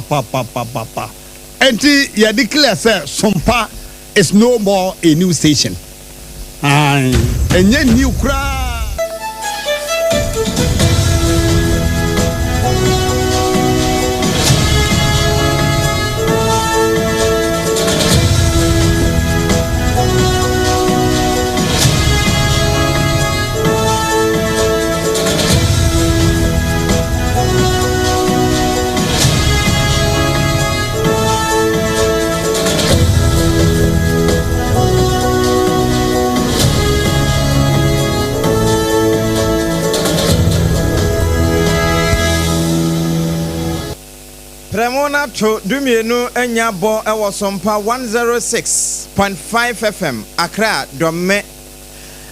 Papapapapa. Enti yɛ declare sɛ Sompa is no more a new station. Ae, ɛnyɛ new koraa. Prɛmo no ato dumienu anya bɔ wɔ Sompa 106.5 FM, Accra, Dɔme.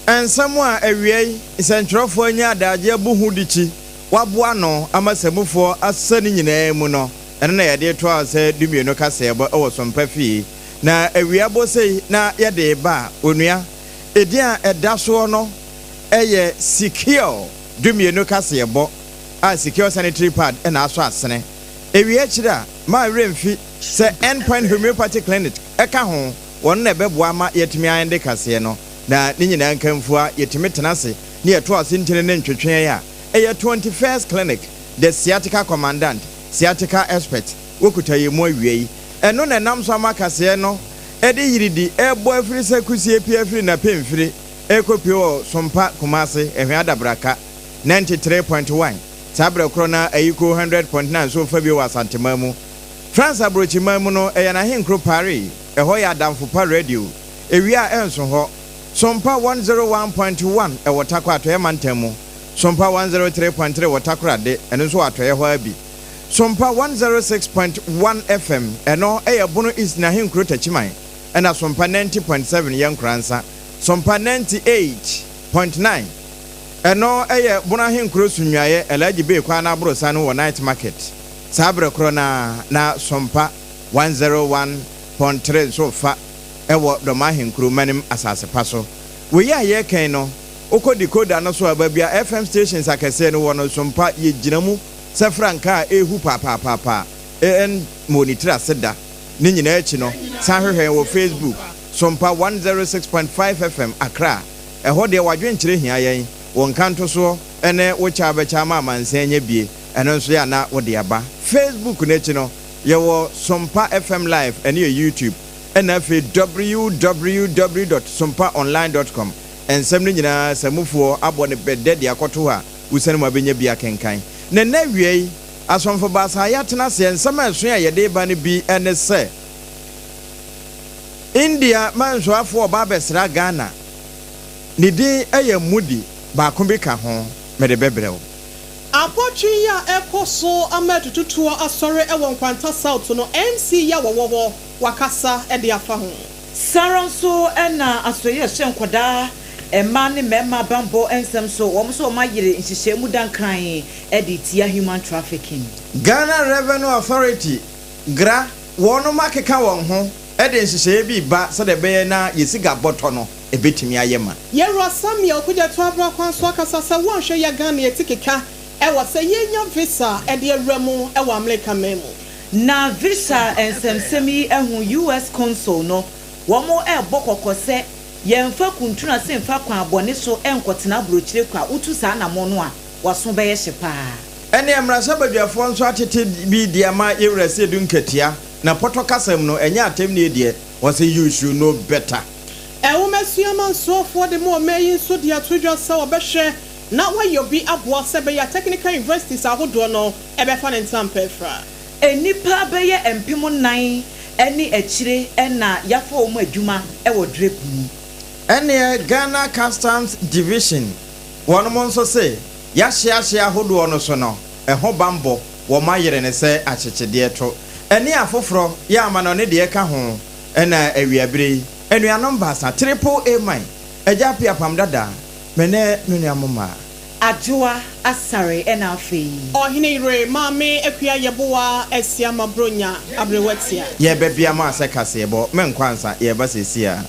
Nsɛm a awiei nsɛntwerɛfoɔ anya adagyeɛ abu ho dikyi wɔaboa ano ama samufoɔ asɛ no nyinaa mu no, ɛno na yɛde retoa sɛ dumienu kaseɛbɔ wɔ Sompa fie. Na awia bɔ sei na yɛde reba a, onua, edin a ɛda soɔ no yɛ Secure dumienu kaseɛbɔ a Secure Sanitary Pad na asɔ asene. Awia akyiri a, mma werɛ mfi sɛ End Point Homeopathy Clinic ka ho, wɔn na ɛbɛboa ama yɛatumi aende kaseɛ no. Na ne nyinaa nkamfua, yɛtumi tena ase ne yɛto ase ntini ne ntwetweɛe a ɛyɛ 21st Clinic, The Sciatica Commandant, Sciatica Expert, wokuta yɛn mu awiei. Ɛno na ɛnam so ama kaseɛ no de yiridi rebɔ afiri sɛ kusie pue afiri n'apemfiri rekɔpue wɔ Sompa, Kumase, Ɛhwɛ Adabraka, 93.1, saa berɛ korɔ no ara Ayiko 100.9 nso refa bio wɔ Asanteman mu. France aburokyiman mu no, ɛyɛ n'ahenkuro Paris, ɛhɔ yɛ adamfo pa radio, ewia a ɛnso hɔ. Sompa 101.1 wɔ Tarkwa Atɔeɛ Mantam mu, Sompa 103.3 wɔ Takorade, ɛno nso wɔ Atɔeɛ hɔ ara bi. Sompa 106.1 FM, ɛno yɛ Bono East n'ahenkuro Takyiman, ɛna Sompa 90.7 yɛ Nkoransa. Sompa 98.9, ɛno yɛ Bono ahenkuro Sunyuaeɛ, Alhaji Bey kwan no aborosan no wɔ Night Market. Saa berɛ korɔ no ara na Sompa 101.3 nso refa wɔ Dɔm Ahenkuro Manim asase pa so. Wei a yɛreka yi no, wokɔ decoder no so a, baabi a FM stations akɛseɛ no wɔ no, Sompa yɛgyina mu sɛ frankaa a ɛrehu paapaapaapa a ɛmmɔɔ ne tiri ase da. Ne nyinaa akyi no, san hwehwɛ yɛn wɔ Facebook, Sompa 106.5 FM, Accra. Ɛhɔ deɛ w'adwenkyerɛ hia yɛn, wo nkantosoɔ ne wo kyɛ a wobɛkyɛ ama amansan anya bie, ɛno nso yɛ a na wode aba. Facebook no akyi no, yɛwɔ Sompa FM Live, ɛno yɛ YouTube. Ɛna afei www dot sompaonline dot com Nsɛm no nyinaa samufoɔ abɔ no bɛdɛ de akɔto hɔ a wosiane mu abɛnya bi akenkan. Na ɛnnɛ awiei, asomfo baasa a yɛatena aseɛ, nsɛm a ɛsoe a yɛde reba no bi ne sɛ, India mansoafoɔ reba abɛsra Ghana, ne din yɛ Modi, baako bi ka ho, mede bɛbrɛ wo. Apɔtwe yi a ɛkɔ so ama atututoɔ asɔre wɔ Nkwanta South no, MC yi a wɔwɔ hɔ wakasa de afa ho. Saa ara nso na asoɛeɛ a ɛhyɛ nkwadaa, mmaa ne mmarima banbɔ nsɛm so, wɔn nso wɔayere nhyehyɛe mu dankran de retia human trafficking. Ghana Revenue Authority, gra, wɔnom akeka wɔn ho de nhyehyɛeɛ bi reba sɛdeɛ ɛbɛyɛ na yɛ sika bɔtɔ no ɛbɛtumi ayɛ ma. Yɛwura Samuel Okudzeto Abrah nso akasa sɛ wɔnhwɛ yɛ Ghana yɛti keka ɛwɔ sɛ yɛnya visa de awura mu wɔ Amerika man mu. Na visa nsɛmsɛm yi ahu US Consul no, wɔn rebɔ kɔkɔ sɛ yɛnfa kuntunu ase nfa kwan bɔne so nkɔtena abrokyire kwa, wotu saa anamɔn no a, waso bɛyɛ hye paa. Ɛneɛ mmarahyɛbadwafoɔ nso atete bi de ama Yɛwura Seidu Nketia, na pɔtɔ kasa mu no ɛnyɛ atɛmnie deɛ, wɔse you should know better. Nwomasua amansoɔfoɔ de ma ɔman yi nso de ato dwa sɛ wɔbɛhwɛ na wɔayɛ obi aboa sɛ ɛbɛyɛ a technical universities ahodoɔ no bɛfa ne ntampɛ afira. Nnipa bɛyɛ 4000 ne akyire na yɛafa wɔn adwuma wɔ drip mu. Ɛneɛ Ghana Customs Division wɔnom nso se yɛahyeahye ahodoɔ no so no ɛho banbɔ wɔn ayere no sɛ akyekyedeɛ to ɛne afoforɔ yɛ amanɔne deɛ ka ho ɛna awiabere yi anuanom baasa Triple A man Agya Appiah Apam Dada me ne me nua mo mmaa. Adwoa Asare ɛna afei. Ɔhene yere Maame Akua Yeboah Asiama Bronya Aberewatia. Yɛbɛbea mo asɛ kaseɛbɔ menkɔ ansa yɛreba seesei ara.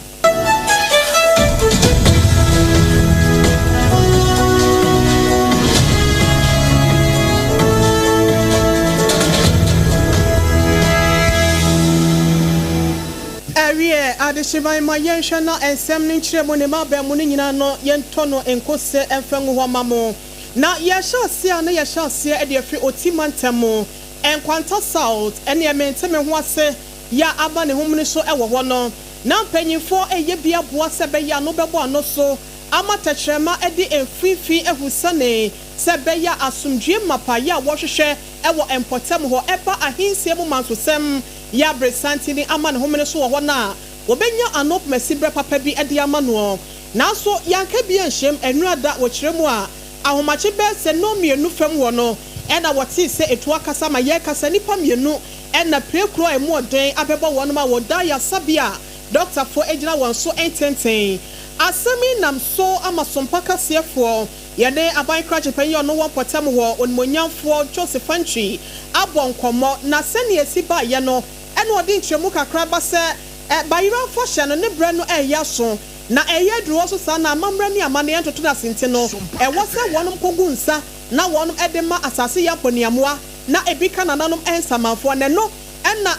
Adehyeman, ma yɛnhwɛ na nsɛm no nkyerɛ mu ne ma abɛn mu no nyinaa no, yɛntɔ no nkose mfa ngu hɔ ma mo. Na yɛhyɛ aseɛ a, na yɛhyɛ aseɛ de afiri Oti mantam mu, Nkwanta South, ɛne ɛmente me ho ase yɛ aba ne ho mene so ɛwɔ hɔ no, na mpanyinfoɔ ɛyɛ bi aboa sɛ bɛyɛ ano bɛbɔ ano so ama tɛkyerɛma de mfimfini ahusane sɛ bɛyɛ asomdwie mapa yɛ a wɔhwehwɛ ɛwɔ mpɔtam hɔ ɛba ahensie mu mansosɛm yɛ aberesantini ama ne homene so wɔ hɔ no a wɔbɛnya ano pomasi papa bi de ama noɔ. Nanso yɛnka bi nhyɛm nnura da wɔkyerɛ mu a ahomakye bɛɛ sɛ 2:30 fam wɔ no ɛna wɔtee sɛ etu akasa ma yɛrekasa nnipa mmienu ɛna pirekuro a emu ɔden abɛbɔ wɔn a wɔda yasabea a dɔktafoɔ gyina wɔn so ntenten. Asɛm yi nam so ama Sompa kaseɛfoɔ yɛne aban krakye panyin ɔno wɔ mpɔtam wɔ, Onimonyamfoɔ Joseph Antwi, abɔ nkɔmmɔ na sɛnea esi baayɛ no ɛna ɔde nkyerɛmu kakra ba sɛ ɛ bayerɛ afahyɛ no ne berɛ no ɛyɛ aso na ɛyɛ aduru hɔ so saa na amammerɛ ne amanneɛ ntoto no ase no ɛwɔ sɛ wɔnom kɔgu nsa na wɔnom de ma asase yɛ mpɔniamoa na ebi ka nananom nsamanfoɔ na ɛno ɛna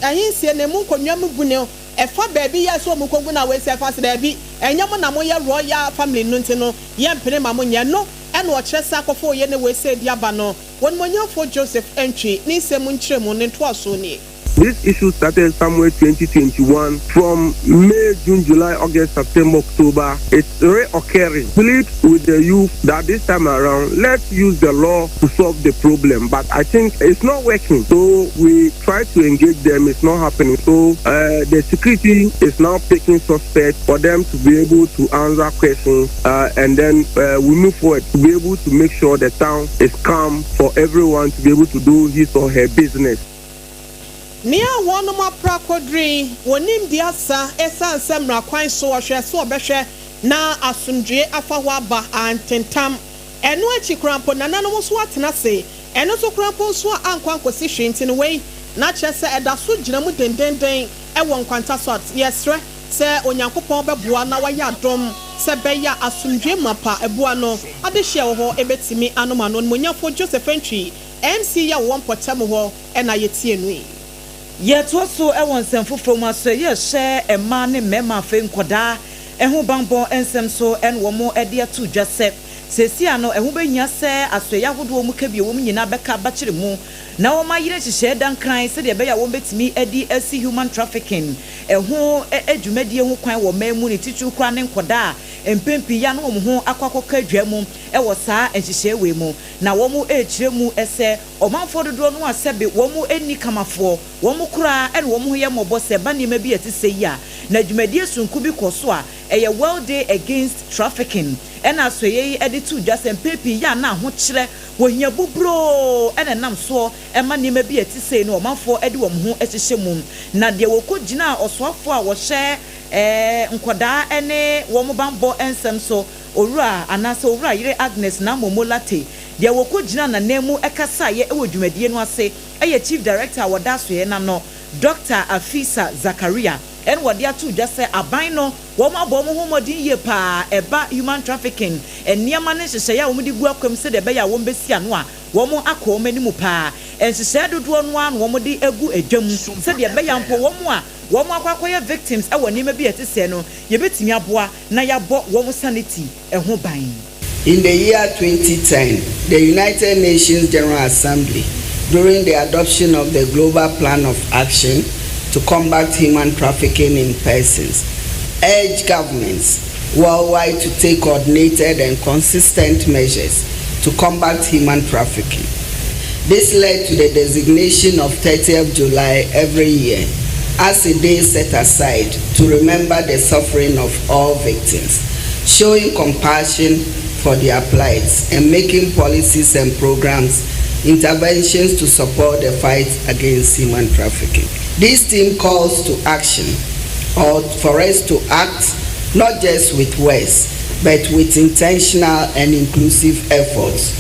ahensie na emu nkonnwa mu bu no ɛfa baabi yɛ sɛ ɔmo kɔgu na wɔasi ɛfa sɛ daabi, ɛnyɛ mo na moyɛ royal family no nti no yɛmpene ma mo nyɛ no. Ɛna ɔkyerɛ sɛ akɔfo oyɛ ne wɔasi adi aba no, wɔnumonyamfoɔ Joseph Antwi ne nsɛm nkyerɛmu ne ntoaso nie. This issue started somewhere 2021. From May, June, July, August, September, October, it's reoccurring. Plead with the youth that this time around, let's use the law to solve the problem. But I think it's not working. So we try to engage them, it's not happening. So the security is now picking suspects for them to be able to answer questions and then we move forward to be able to make sure the town is calm for everyone to be able to do his or her business. Nea wɔnom apra kɔduri wɔnim di asa ɛsiane sɛ mmara kwan so ɔhwɛ so ɔbɛhwɛ na asomdwie afa hɔ aba antentam. Ɛno akyi korampo nananom nso atena ase, ɛno nso korampo nso a ankɔ ankɔsi hwee nti no wei na kyerɛ sɛ ɛda so gyina mu dendenden ɛwɔ Nkwanta so. Yɛsrɛ sɛ Onyankopɔn bɛboa na wayɛ adom sɛ bɛyɛ asomdwie mapa ɛboa no adehyia wɔ hɔ ɛbɛtumi anom ano. Nomonyafo Joseph Antwi, MC yɛ wɔ mpɔtam hɔ ɛna yɛtie no yi. Yɛtoa so wɔ nsɛm foforɔ mu aso yɛhyɛ mmaa ne mmarima afei nkɔdaa ɛho banbɔ nsɛm so ɛne wɔn de ato dwa sɛ seesia no ɛho bɛhia sɛ asoɛyɛ ahodoɔ mu ka bi wɔn nyinaa bɛka abakyere mu na wɔn ayere nhyehyɛeɛ dankran sɛdeɛ ɛbɛyɛ a wɔn bɛtumi de asi human trafficking ɛho adwumadie ho kwan wɔ mmaa mu ne titiri kora ne nkɔdaa a mpempii ya no wɔn ho akɔ akɔka adwa mu ɛwɔ saa nhyehyɛeɛ wei mu. Na wɔn rekyerɛ mu sɛ ɔmanfoɔ dodoɔ no a sɛbe wɔn ani kamafoɔ wɔn koraa ɛna wɔn ho yɛ mmɔbɔ sɛ ɛba nneɛma bi a ɛte sɛ yi a na dwumadie sononko bi kɔ so a ɛyɛ World Day Against Trafficking. Ɛna asɔyɛ yi de to dwa sɛ mpempii yɛ a na ahokyerɛ wɔhia buburoo ɛna nam soɔ ɛma nneɛma bi a ɛte sɛ no ɔmanfoɔ de wɔn ho hyehyɛ mu. Na deɛ wɔkɔ gyina ɔsoafoɔ a wɔhyɛ nkɔdaa ne wɔn banbɔ nsɛm so, Owura anaasɛ Owura Yere Agnes Naa Momo Lartey, deɛ wɔkɔ gyina n'anan mu ɛkasaeɛ ɛwɔ dwumadie no ase ɛyɛ Chief Director a wɔda asoɛ n'ano, Dr Afisa Zakaria, ɛna wɔde ato dwa sɛ aban no wɔn abɔ wɔn ho mmɔden yie paa ɛba human trafficking nneɛma ne nhyehyɛeɛ a wɔde gu akwam sɛdeɛ ɛbɛyɛ a wɔn bɛsi ano a wɔn akɔ wɔn anim paa. Nhyehyɛeɛ dodoɔ no ara na wɔde agu adwam sɛdeɛ ɛbɛyɛ mpo wɔn a wɔn akɔ akɔyɛ victims ɛwɔ nneɛma bi a ɛte sɛ no yɛbɛtumi aboa na yɛabɔ wɔn sanity ɛho ban. In the year 2010, the United Nations General Assembly, during the adoption of the Global Plan of Action to Combat Human Trafficking in Persons, urged governments worldwide to take coordinated and consistent measures to combat human trafficking. This led to the designation of 30th July every year as a day set aside to remember the suffering of all victims, showing compassion for their plights and making policies and programs interventions to support the fight against human trafficking. This theme calls to action, or for us to act not just with words, but with intentional and inclusive efforts.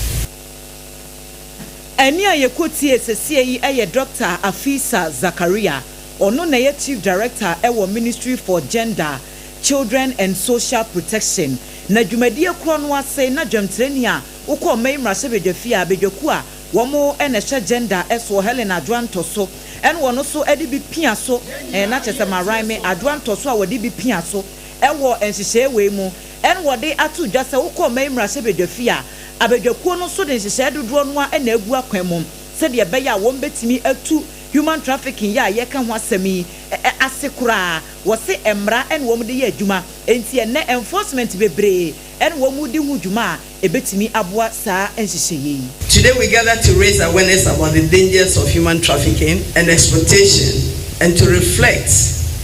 Ɛni a yɛkɔ tie sɛsie yi yɛ Dr Afisa Zakaria. Ɔno na ɛyɛ Chief Director ɛwɔ Ministry for Gender, Children and Social Protection. Na dwumadie korɔ no ase na dwamtirani a wokɔ ɔman yi mmarahyɛbadwafie a badwaku a Wɔn na ɛhwɛ gender soɔ, Helen Adwoa Ntɔso ɛna wɔn nso de bi pia so, ɛɛ na kyerɛ sɛ Maraime Adwoa Ntɔso a wɔde bi pia so wɔ nhyehyɛeɛ wei mu. Ɛna wɔde ato dwa sɛ wokɔ ɔman yi mmarahyɛbadwafie a, abadwakuo no nso de nhyehyɛeɛ dodoɔ no ara na agu akwan mu sɛdeɛ ɛbɛyɛ a wɔbɛtumi atu human trafficking yi a yɛreka ho asɛm yi ase koraa. Wɔse mmara na wɔde yɛ adwuma, enti ɛnnɛ enforcement bebree na wɔdi ho dwuma a ɛbɛtumi aboa saa nhyehyɛeɛ yi. Today we gather to raise awareness about the dangers of human trafficking and exploitation and to reflect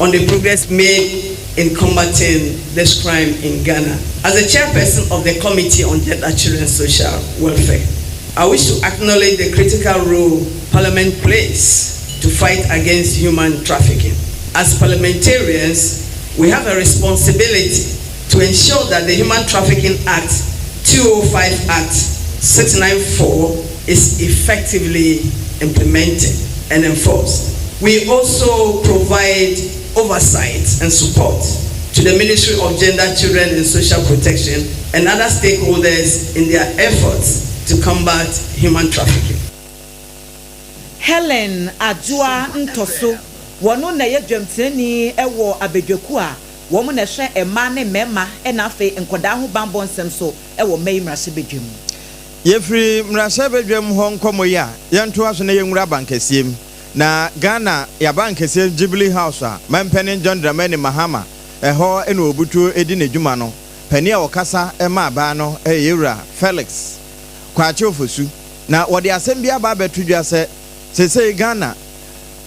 on the progress made in combating this crime in Ghana. As the chairperson of the Committee on Gender, Children and Social Welfare, I wish to acknowledge the critical role Parliament plays to fight against human trafficking. As parliamentarians, we have a responsibility to ensure that the Human Trafficking Act 205 Act 694 is effectively implemented and enforced. We also provide oversight and support to the Ministry of Gender, Children and Social Protection and other stakeholders in their efforts to combat human trafficking. Helen Adwoa Ntɔso, wɔno na ɛyɛ dwamtenani wɔ abadwakuo a wɔn na ɛhwɛ mmaa ne mmarima na afei nkwadaa ho banbɔ nsɛm so wɔ mmaa yi mmarahyɛbadwam. Yɛfiri mmarahyɛbadwam hɔ nkɔmmɔ yi a, yɛntoa so na yɛnwura abankɛseɛ mu. Na Ghana yɛabankɛseɛ Jubilee House a mampanin John Dramani Mahama ɛhɔ na ɔbutuo di n'adwuma no, panin a ɔkasa ma aban no yɛ Yɛwura Felix Kwakye Ofosu. Na wɔde asɛm bi aba abɛto dwa sɛ seesei Ghana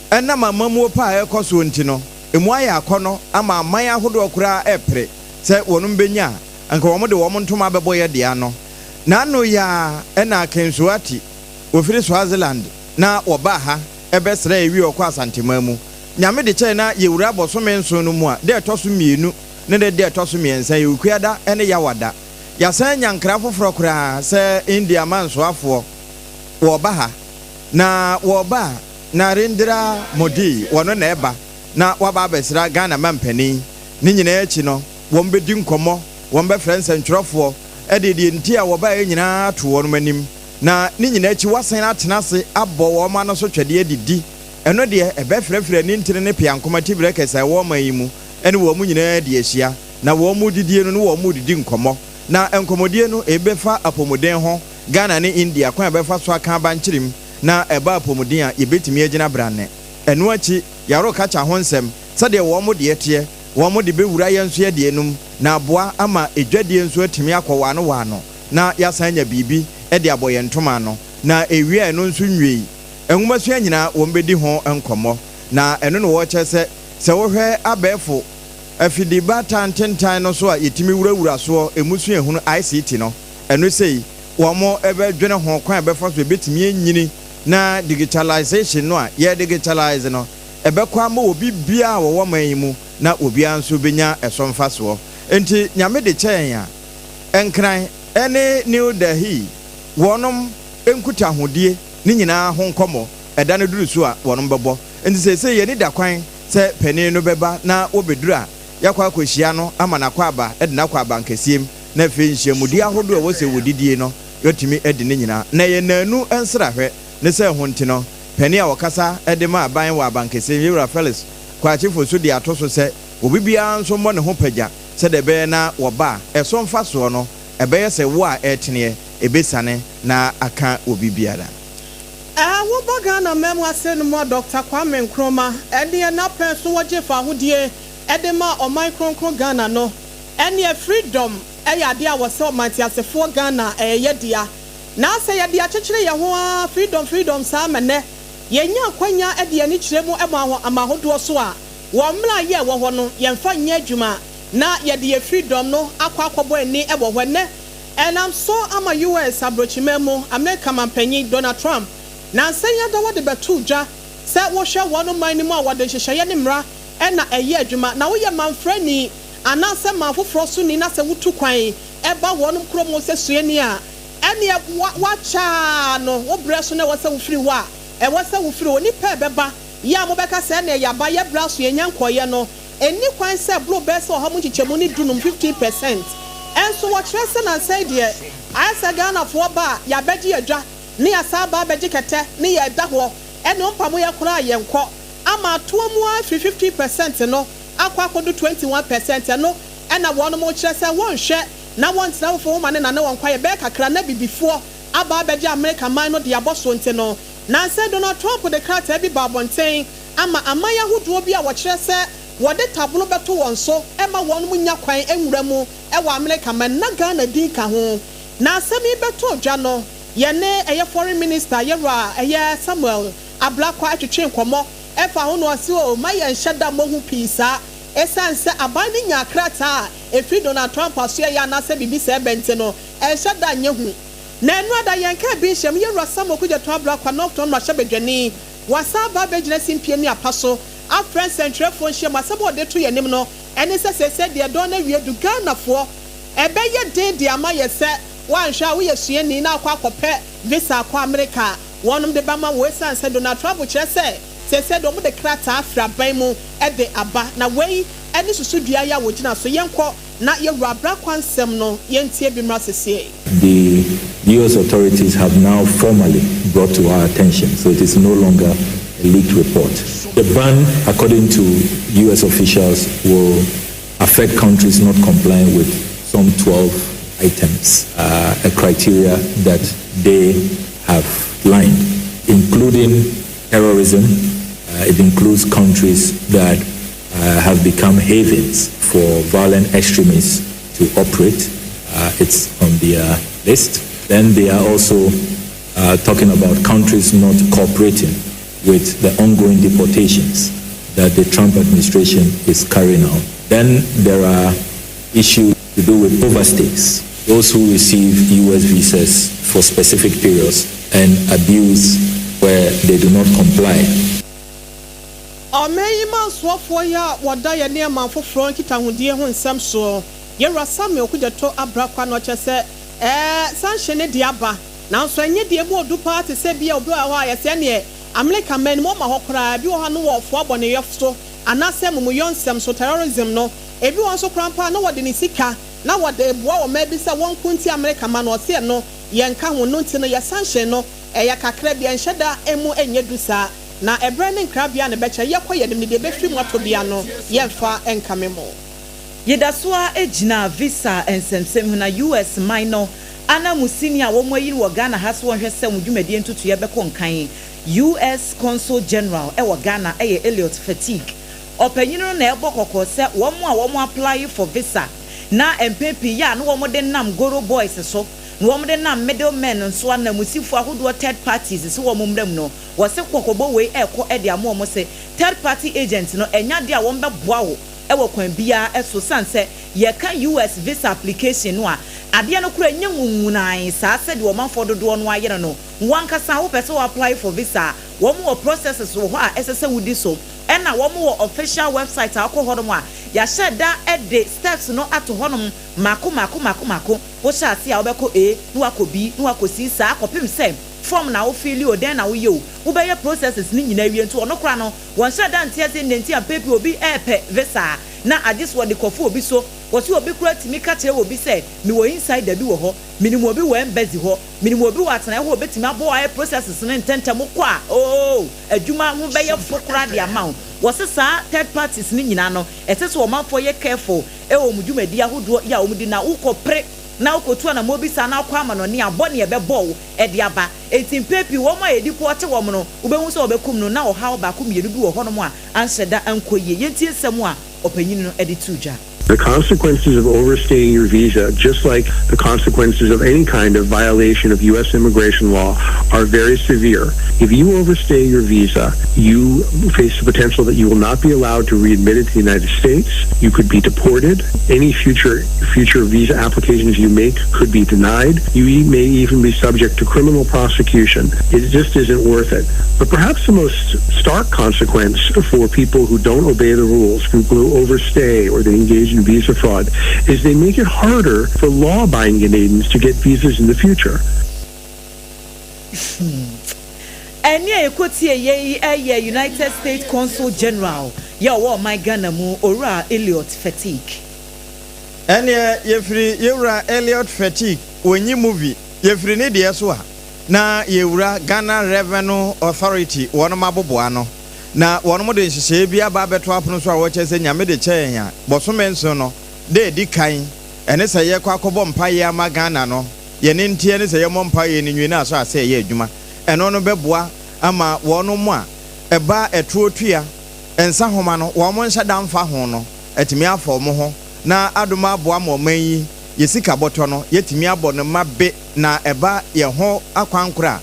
ɛnam amammuo pa a ɛrekɔ soɔ nti no, emu ayɛ akɔnnɔ ama aman ahodoɔ koraa repere sɛ wɔnom bɛnya a, anka wɔn de wɔn ntoma abɛbɔ yɛ deɛ ano. N'ano yi ara na Ken Suati, wɔfiri Swaziland na wɔbaa ha bɛsrɛɛ wie ɔkɔ Asanteman mu. Nyame de kyɛe na yɛwura bɔsome nson no mu a, da ɛtɔ so mmienu ne ne da ɛtɔ so mmiɛnsa yɛ Okuada ne Yawada. Yɛasan anya nkra foforɔ koraa sɛ India amansoafoɔ wɔreba ha. Na wɔreba a, Narendra Modi wɔno na ɛba na waba abɛsra Ghana mampanin. Ne nyinaa akyi no, wɔbɛdi nkɔmmɔ, wɔbɛfrɛ nsɛntwerɛfoɔ de deɛ nti a wɔbaeɛ nyinaa ato wɔn anim. Na ne nyinaa akyi wɔasan atena ase abɔ wɔn ano so twɛdeɛ adidi. Ɛno deɛ, ɛbɛfrɛfrɛ anintini ne peankoma tiberɛ kɛse a ɛwɔ ɔman yi mu ne wɔn nyinaa adi ahyia. Na wɔn redidie no ne wɔn redidi nkɔmmɔ. Na nkɔmmɔdie no ɛbɛfa apɔmuden ho, Ghana ne India kwan a ɛbɛfa so aka abankyerem na ɛba apɔmuden a yɛbɛtumi agyina brane. Ɛno akyi, yɛarekakya ho nsɛm sɛdeɛ wɔn deɛ teɛ, wɔn de bɛwura yɛn nso yɛdeɛ no mu na aboa ama edwadie nso atumi akɔ waano waano na yɛasan anya biribi de abɔ yɛn ntoma ano. Na ɛwie a ɛno nso nwiei. Nwomasua nyinaa wɔn bɛdi ho nkɔmmɔ. Na ɛno na wɔrekyerɛ sɛ, sɛ wohwɛ abɛɛfo afidi baatan ntentan no so a yɛtumi wurawura soɔ, ɛmu suahunu, ICT, no, ɛno sei, wɔn bɛdwene ho kwan a ɛbɛfa so ɛbɛtumi anyini na digitalization no a yɛredigitalise no, ɛbɛkɔ ama obi biara a wɔwɔ man yi mu na obiara nso bɛnya ɛso mfasoɔ. Enti Nyame de kyɛ yɛn a, Nkran ne New Delhi wɔnom nkutahodie ne nyinaa ho nkɔmmɔ, ɛda no duru so a wɔnom bɛbɔ. Enti seesei yɛn ani da kwan sɛ panin no bɛba na wɔbɛduru a, yɛakɔ akɔhyia no ama no akwaaba de no akɔ abankɛseɛm na afei nhyiamudie ahodoɔ a ɛwɔ sɛ wɔdidie no yɛatumi adi ne nyinaa. Na ɛyɛ nnanu nsrahwɛ ne sɛ ɛho nti no, panin a ɔkasa de ma aban wɔ abankɛseɛm, Yewura Felix Kwakye Fosu de ato so sɛ obi biara nso mmɔ ne ho pagya sɛdeɛ ɛbɛyɛ na wɔba a, ɛso mfasoɔ no, ɛbɛyɛ sɛ wo a ɛreteneɛ, ɛbɛsiane na aka obi biara. Woba Ghana man mu ase no mu a Dɔkta Kwame Nkrumah ɛneɛ n'apɛn so wɔgye fahodie de maa ɔman kronkron Ghana no, ɛneɛ freedom yɛ adeɛ a wɔsɛ ɔman teasefoɔ Ghana ɛyɛ dea. Na sɛ yɛde akyekyere yɛn ho ara freedom freedom saa ma nnɛ yɛnya akwanya de yɛn ani kyerɛ mu wɔ aman ahodoɔ so a, wɔ mmerɛ a yɛ wɔ hɔ no yɛmfa nyɛ adwuma na yɛde yɛn freedom no akɔ akɔbɔ ani wɔ hɔ. Ɛnnɛ ɛnam so ama US. abrokyiman mu Amerika manpanyin Donald Trump nansa yi ada wɔde bɛtoo dwa sɛ wohwɛ wɔn man no mu a wɔde nhyehyɛeɛ ne mmara na ɛyɛ adwuma na woyɛ manfrani anaasɛ man foforɔ so ni na sɛ wotu kwan ba wɔn kurom sɛ suani a ɛneɛ woakyɛ no wo berɛ so na ɛwɔ sɛ wofiri hɔ a ɛwɔ sɛ wofiri hɔ. Nnipa a ɛbɛba yɛ a mobɛka sɛ ɛneɛ yɛaba yɛbrɛ aso yɛnya nkɔeɛ no ɛnni kwan sɛ boro bɛyɛ sɛ 15%mu 15%. Ɛnso wɔkyerɛ sɛ nansa yi deɛ ayɛ sɛ Ghanafoɔ ba a yɛabɛgye adwa. Ne yɛasan aba abɛgye kɛtɛ ne yɛreda hɔ ɛne ɔmpamo yɛ koraa a yɛnkɔ ama atoa mu ara firi 15% no akɔ akɔdu 21% ɛno ɛna wɔnom kyerɛ sɛ wɔnhwɛ na wɔntena foforɔ ho ma ne nane wɔn kwaeɛ bɛyɛ kakra na bibifoɔ aba abɛgye Amerika man no de abɔ so. Nti no nansɛ Donald Trump de krataa bi ba abɔnten ama aman ahodoɔ bi a wɔkyerɛ sɛ wɔde tabono bɛto wɔn so ɛma wɔn mu nya kwan nwura mu ɛwɔ Amerika man, na Ghana din ka ho. Na asɛm yi bɛtɔ dwa no, yɛne ɛyɛ Foreign Minister, yɛwura ɛyɛ Samuel Ablakwa, atwitwe nkɔmmɔ ɛfa ho no. Ɔse o ma yɛn hyɛ da mmɔ ho pii saa, ɛsiane sɛ aban no nya krataa a ɛfiri Donald Trump aso ɛyɛ anaasɛ biribi sɛ ɛbɛnti no ɛnhyɛ da nyɛ hu. Na ɛno ada yɛn kaa bi nhyɛm, yɛwura Samuel Okudzeto Ablakwa, North Tongu mmarahyɛbadwani, wasa aba abɛgyina simpie ne apa so afrɛ nsɛntwerɛfoɔ nhyia mu. Asɛm a ɔde to yɛn anim no ɛne sɛ sɛsɛ deɛ dɔn no awie du, Ghanafoɔ ɛbɛyɛ den de ama yɛ sɛ woanhwɛ a woyɛ suani na akɔ akɔpɛ visa akɔ Amerika a wɔnom de bɛma wo, ɛsiane sɛ Donald Trump kyerɛ sɛ sɛsɛ deɛ wɔde krataa afiri aban mu de aba. Na wei ɛne susudua yi a wɔgyina so. Yɛnkɔ na yɛwura Ablakwa nsɛm no, yɛntie bi mmra sesie. The U.S. authorities have now formally brought to our attention, so it is no longer a leaked report. The ban, according to U.S. officials, will affect countries not complying with some 12 items, a criteria that they have lined, including terrorism. It includes countries that have become havens for violent extremists to operate. It's on their list. Then they are also talking about countries not cooperating with the ongoing deportations that the Trump administration is carrying out. Then there are issues to do with overstays, those who receive U.S. visas for specific periods and abuse where they do not comply. Ɔman yi mansoɔfoɔ yi a wɔda yɛ nneɛma foforɔ nkitahodie ho nsɛm soɔ, yɛwura Samuel Okudzeto Ablakwa no, ɔkyɛ sɛ sanhyɛ ne de aba, nanso ɛnyɛ deɛ mu ɔdu paa te sɛ bia obi wɔ hɔ a yɛsɛ neɛ Amerika man mu ɔma hɔ koraa bi wɔ hɔ no wɔ ɔfoa bɔneyɛ so anaasɛ mumuyɔ nsɛm so, terrorism no. Ebi wɔ nso koraa mpa na wɔde ne sika na wɔde boa wɔn mmaa bi sɛ wɔn ko nti Amerika ma no. Ɔseɛ no yɛnka ho no, nti no yɛ sanhyɛ no ɛyɛ kakra bi, ɛnhyɛ da emu ɛnyɛ du saa, na ɛbrɛ ne nkrabea ne bɛkyɛ yɛkɔ yɛn nim ne deɛ ɛbɛfiri mu atɔ bia no yɛmfa nkame mu. Yɛda so a gyina visa nsɛmsɛm ho. Na US man no anamusini a wɔn ayi wɔ Ghana ha so wɔhwɛ sɛ wɔn dwumadie ntotoeɛ bɛkɔ nkan, US Consul General ɛwɔ Ghana, ɛyɛ Elliot Fettig ɔpanyin no, na ɛbɔ kɔkɔɔ sɛ wɔn a wɔn apply for visa na mpɛn pii yɛ a na wɔn de nam goro boys so na wɔn de nam middlemen nso, anamusifo ahodoɔ, third parties sɛ wɔn mmerɛ mu no, wɔsɛ kɔkɔbɔ wei ɛkɔ ɛde ama wɔn sɛ third party agent no ɛnya deɛ a wɔn bɛboa wo ɛwɔ kwan biara ɛso, san sɛ yɛka US visa application no a, adeɛ no kora nye nwunwunan saa sɛdeɛ ɔmanfoɔ dodoɔ no ayɛ no. Wankasa wopɛ sɛ wɔ apply for visa a, wɔn wɔ processes wɔ hɔ a ɛsɛ sɛ wodi so, ɛna wɔn wɔ official website a akɔ hɔnom a yɛahyɛ da ɛde steps no ato hɔnom mako mako mako mako. Wohyɛ ase a, wobɛkɔ A na wakɔ B na wakɔ C saa kɔpem sɛ form na wofill o, dɛn na woyɛ o, wobɛyɛ processes ne nyinaa wie. Nti ɔno kora no wɔnhyɛ da nteɛ sɛ nnɛ nti a mpɛ obi ɛɛpɛ visa a na agye so wɔde kɔfo obi so. Wɔsi obi kora tumi ka kyerɛ obi sɛ mewɔ insider bi wɔ hɔ, minimu obi wɔ embassy hɔ, minimu obi wɔ atenaeɛ hɔ, obetumi abɔ ayɛ processes ne ntɛntɛm kɔ a ooo adwuma ho bɛyɛ fo koraa de ama wo. Wɔsi saa third parties ne nyinaa no, ɛsɛ sɛ ɔmanfoɔ yɛ careful ɛwɔ wɔn dwumadi ahodoɔ yi a wɔn di na wokɔ pere na wokɔtu anamɔ bi saa na akɔ ama no ne abɔ ne ɛbɛbɔ wo ɛde aba. Eti mpɛ pii wɔn a yɛdi pɔɔte wɔn no, wobɛhu sɛ wɔbɛkum no na ɔhaw baako mmienu bi wɔ hɔnom a anhyɛ da ankɔ yie. Yɛntie nsɛm a ɔpanyin no ɛde to dwa. The consequences of overstaying your visa, just like the consequences of any kind of violation of U.S. immigration law, are very severe. If you overstay your visa, you face the potential that you will not be allowed to readmit to the United States. You could be deported. Any future visa applications you make could be denied. You may even be subject to criminal prosecution. It just isn't worth it. But perhaps the most stark consequence for people who don't obey the rules, who overstay or they engage in visa fraud, is they make it harder for law-abiding Canadians to get visas in the future. Ɛne a ɛkɔtie yei ɛyɛ United States Consul General yɛ ɔwɔ ɔman Ghana mu, Owura Elliot Fettig. Ɛneɛ yɛfiri yɛwura Elliot Fettig wɔnyi movie, yɛfiri ne deɛ so a. Na yɛwura Ghana Revenue Authority wɔnom aboboa ano, na wɔnom de nhyehyɛeɛ bi aba abɛto apono so a wɔkyerɛ sɛ Nyame de kyɛ yɛn a, bɔsome nson no da ɛdi kan ɛne sɛ yɛkɔ akɔbɔ mpaeɛ ama Ghana no, yɛn nteɛ ne sɛ yɛmmɔ mpaeɛ no nwie na asɔ ase ɛyɛ adwuma. Ɛno no bɛboa ama wɔnom a ɛba ɛtoɔ tua nsa homa no wɔn nhyɛ da mfa ho no atumi afa wɔn ho na adom aboa ma ɔman yi yɛ sika bɔtɔ no yɛatumi abɔ no ma be na ɛba yɛn ho akwankorɔ a,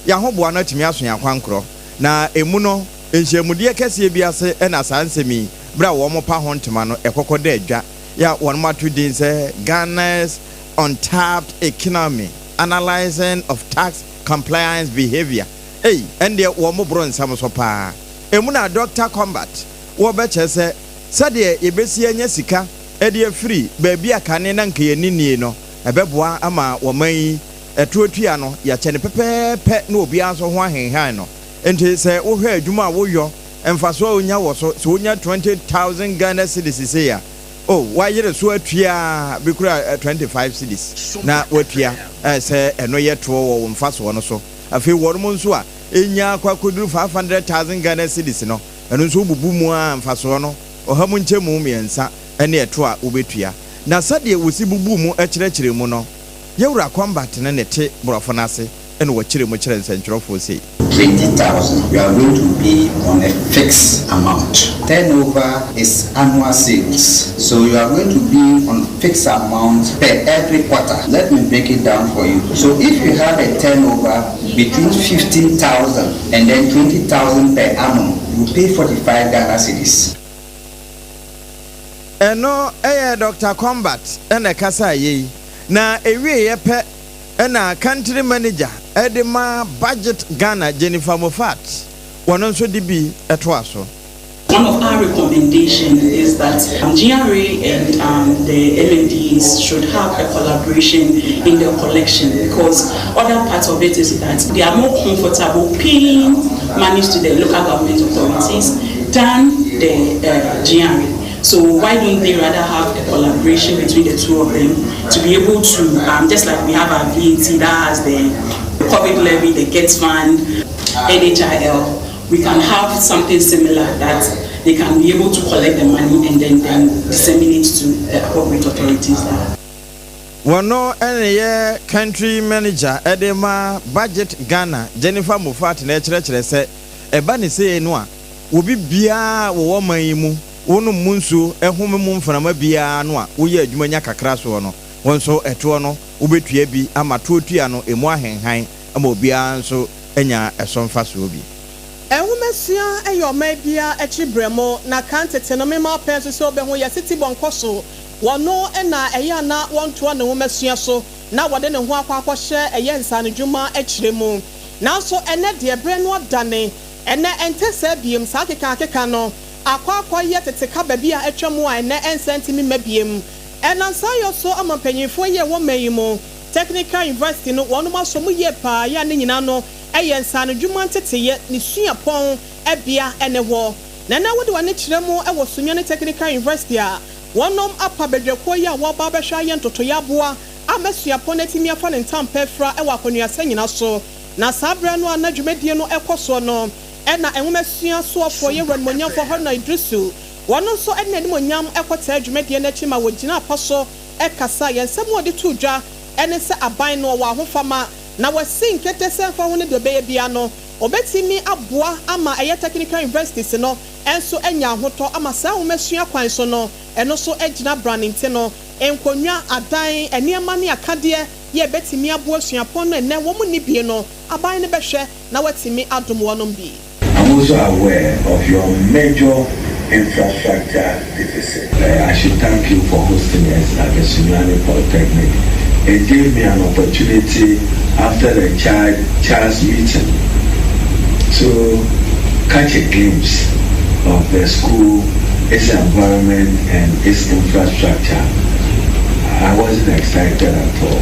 yɛn ahoboa no atumi aso yɛn akwankorɔ. Na emu no, nhyiamudeɛ kɛseɛ bi ase na saa nsɛm yi, berɛ a wɔrepa ho ntoma no, ɛkɔkɔ da adwa, yɛ a wɔato din sɛ Ghana's Untapped Economy, Analysing of Tax Compliance Behaviour. Ei, ɛndeɛ wɔboro nsɛm so pa ara. Emu na Dɔkta Combat wɔ bɛkyerɛ sɛ, sɛdeɛ yɛbɛsi anya sika de afiri baabi a kane na anka yɛn ani nnie no, Ɛbɛboa ama wɔman yi ɛtoɔ tua no, yɛakyɛ no pɛpɛɛpɛ na obiara nso ho ahenhan no. Enti sɛ wohwɛ adwuma a woyɔ, mfasoɔ a wonya wɔ so, sɛ wonya 20,000 Ghana cedis sei a, oh, woayere so atua bi koraa 25 cedis na woatua sɛ ɛno yɛ toɔ wɔ wo mfasoɔ no so. Afei wɔnom nso a ɛnya akɔ akɔduru 500,000 Ghana cedis no, ɛno nso wobubu mu ara mfasoɔ no ɔha mu nkyɛmu mmiɛnsa ne ɛtoɔ a wobɛtua. Na sɛdeɛ wɔsi bubuu mu kyerɛkyerɛɛ mu no, Yɛwura Combat no na ɛte borɔfo no ase na wɔkyerɛ mu kyerɛ nsɛntwerɛfoɔ sei. 20,000 you are going to be on a fixed amount. Turnover is annual sales so you are going to be on fixed amount per every quarter. Let me break it down for you. So if you have a turnover between 15,000 and then 20,000 per annum, you pay 45 Ghana cedis. Ɛno yɛ Dɔkta Combat na ɛkasaa yei, na ɛwieeɛ pɛ na Country Manager de ma Budget Ghana Jennifer Moffat wɔno nso de bi toa so. One of our recommendations is that GRA and um, the MMDAs should have a collaboration in the collection because other part of it is that they are more comfortable paying money to the local government authorities than the uh, GRA. So why don't they rather have a collaboration between the two of them to be able to, um, just like we have our VAT that has the COVID levy, the GETFund, NHIL, we can have something similar that they can be able to collect the money and then, then disseminate to the appropriate authorities there. Wɔno na ɛyɛ Country Manager de ma Budget Ghana, Jennifer Moffat na ɛkyerɛkyerɛ sɛ ɛba ne sei no a, obi biara a wɔwɔ man yi mu, wonom mu nsuo, home mu mframa biara no a woyɛ adwuma nya kakra soɔ no, wo nso ɛtoɔ no wobɛtua bi ama toɔ tua no ɛmu ahenhan ama obiara nso anya ɛso mfasoɔ bi. Nhomasua yɛ ɔman biara akyiri berɛmo, na kan tete no mema ɔpɛ nso sɛ obehu yɛ sete bɔ nkɔso. Wɔno na ɛyɛ a na wɔntoa ne nhomasua so na wɔde ne ho akɔ akɔhyɛ ɛyɛ nsaanodwuma akyire mu. Nanso ɛnnɛ deɛ berɛ no adane. Ɛnnɛ ɛnte saa biom, saa akekaakeka no akɔ akɔyɛ tete kaba bi a atwa mu a ɛnnɛ ɛnsan ntumi mma biom. Ɛnam saa yɔ so ama mpanyinfoɔ yi a ɛwɔ man yi mu, Technical University no wɔnom asɔ mu yie paa yɛ a ne nyinaa no ɛyɛ nsaanodwuma nteteyɛ ne suapɔn bea ne hɔ. Na ɛnnɛ wode w'ani kyerɛ mu wɔ Sunyani Technical University a wɔnom apa badwakuo yi a wɔreba abɛhwɛ ayɛ ntotoeɛ aboa ama suapɔn no atumi afa ne ntampɛ afira wɔ akɔnuasa nyina so. Na saa berɛ no a na dwumadie no rekɔ soɔ no na nwomasua soafoɔ Yɛwura Animuonyamfoɔ Haruna Iddrisu wɔno nso de n'animuonyam kɔtaa dwumadie no akyi ma wɔgyinaa pa so kasaeɛ. Nsɛm a ɔde too dwa ne sɛ aban no ɔwɔ ahofama na wasi nkete sɛ mfa ho ne deɛ ɔbɛyɛ biara no ɔbɛtumi aboa ama ɛyɛ Technical Universities no nso anya ahotɔ ama saa nwomasua kwan so no ɛno nso agyina brane nti no nkonnwa, adan, nneɛma ne akadeɛ yɛ ɛbɛtumi aboa suapɔn no ɛnnɛ wɔn nni bie no aban no bɛhwɛ na watumi adom wɔnom bi. I'm also aware of your major infrastructure deficit. Uh, I should thank you for hosting us at the Sunyani Polytechnic. It gave me an opportunity after the charge, Charles meeting to catch a glimpse of the school, its environment, and its infrastructure. I wasn't excited at all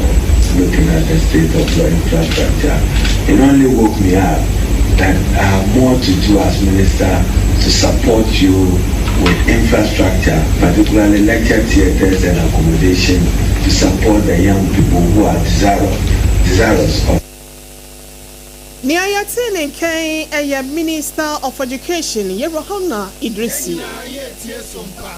looking at the state of the infrastructure. It only woke me up that I have more to do as minister to support you with infrastructure, particularly lecture theaters and accommodation to support the young people who are desirous, desirous of. Nea yɛtee ne nkan yɛ Minister of Education, Yewura Haruna Iddrisu.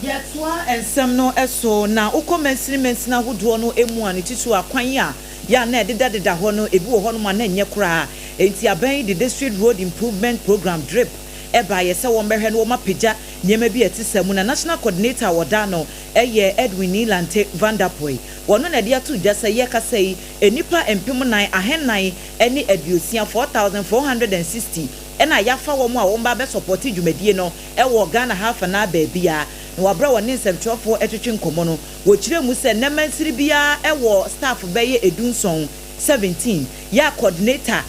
Yɛtoa nsɛm no so na wokɔ mansini mansini ahodoɔ no mu a, ne titiriw akwan a yɛ a na ɛdedadeda hɔ no, ebi wɔ hɔnom a na ɛnyɛ koraa. Enti aban yi de District Road Improvement Programme, DRIP, baeɛ sɛ wɔmmɛhwɛ na wɔapagya nneɛma bi a ɛte saa mu. Na National Coordinator a wɔda ano yɛ Edwin Nii Lante Vanderpuye. Wɔno na ɛde ato dwa sɛ yɛrekasa yi, nnipa 4460, 4,460, na yɛafa wɔn a wɔba abɛsɔpɔte dwumadie no wɔ Ghana ha afanaa baabiara. Na wɔ berɛ a wɔne nsɛmtwerɛfoɔ retwetwe nkɔmmɔ no, wɔkyerɛɛ mu sɛ nnɛ mansini biara wɔ staff bɛyɛ 17, 17, yɛ a coordinator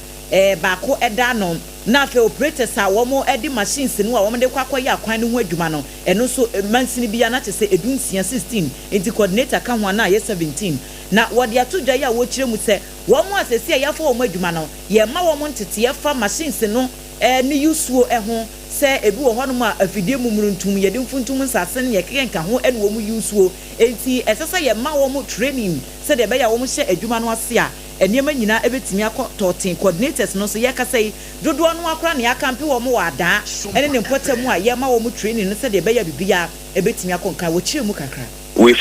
baako da ano, na afei operators a wɔde machines no a wɔde kɔ akɔyɛ akwan no ho adwuma no, ɛno nso mansini biara na kyerɛ sɛ 16, 16, nti coordinator ka ho a na ayɛ 17. Na wɔde ato dwa yi a wɔkyerɛ mu sɛ wɔn a seesei a yɛafa wɔn adwuma no, yɛma wɔn nteteɛ fa machines no ne yusuo ho, sɛ ebi wɔ hɔnom a afidie mumuruntum, yɛde mfuntum nsase ne yɛkeka ho ne wɔn yusuo, enti ɛsɛ sɛ yɛma wɔn training sɛdeɛ ɛbɛyɛ a wɔhyɛ adwuma no ase a nneɛma nyinaa bɛtumi akɔ tɔɔten. Coordinators no nso yɛkasa yi, dodoɔ no akora ne yɛakampe wɔn wɔ Adaa ne ne mpɔtam a yɛma wɔn training no sɛdeɛ ɛbɛyɛ a biribiara bɛtumi akɔ nkan. Wɔkyerɛ mu kakra. We've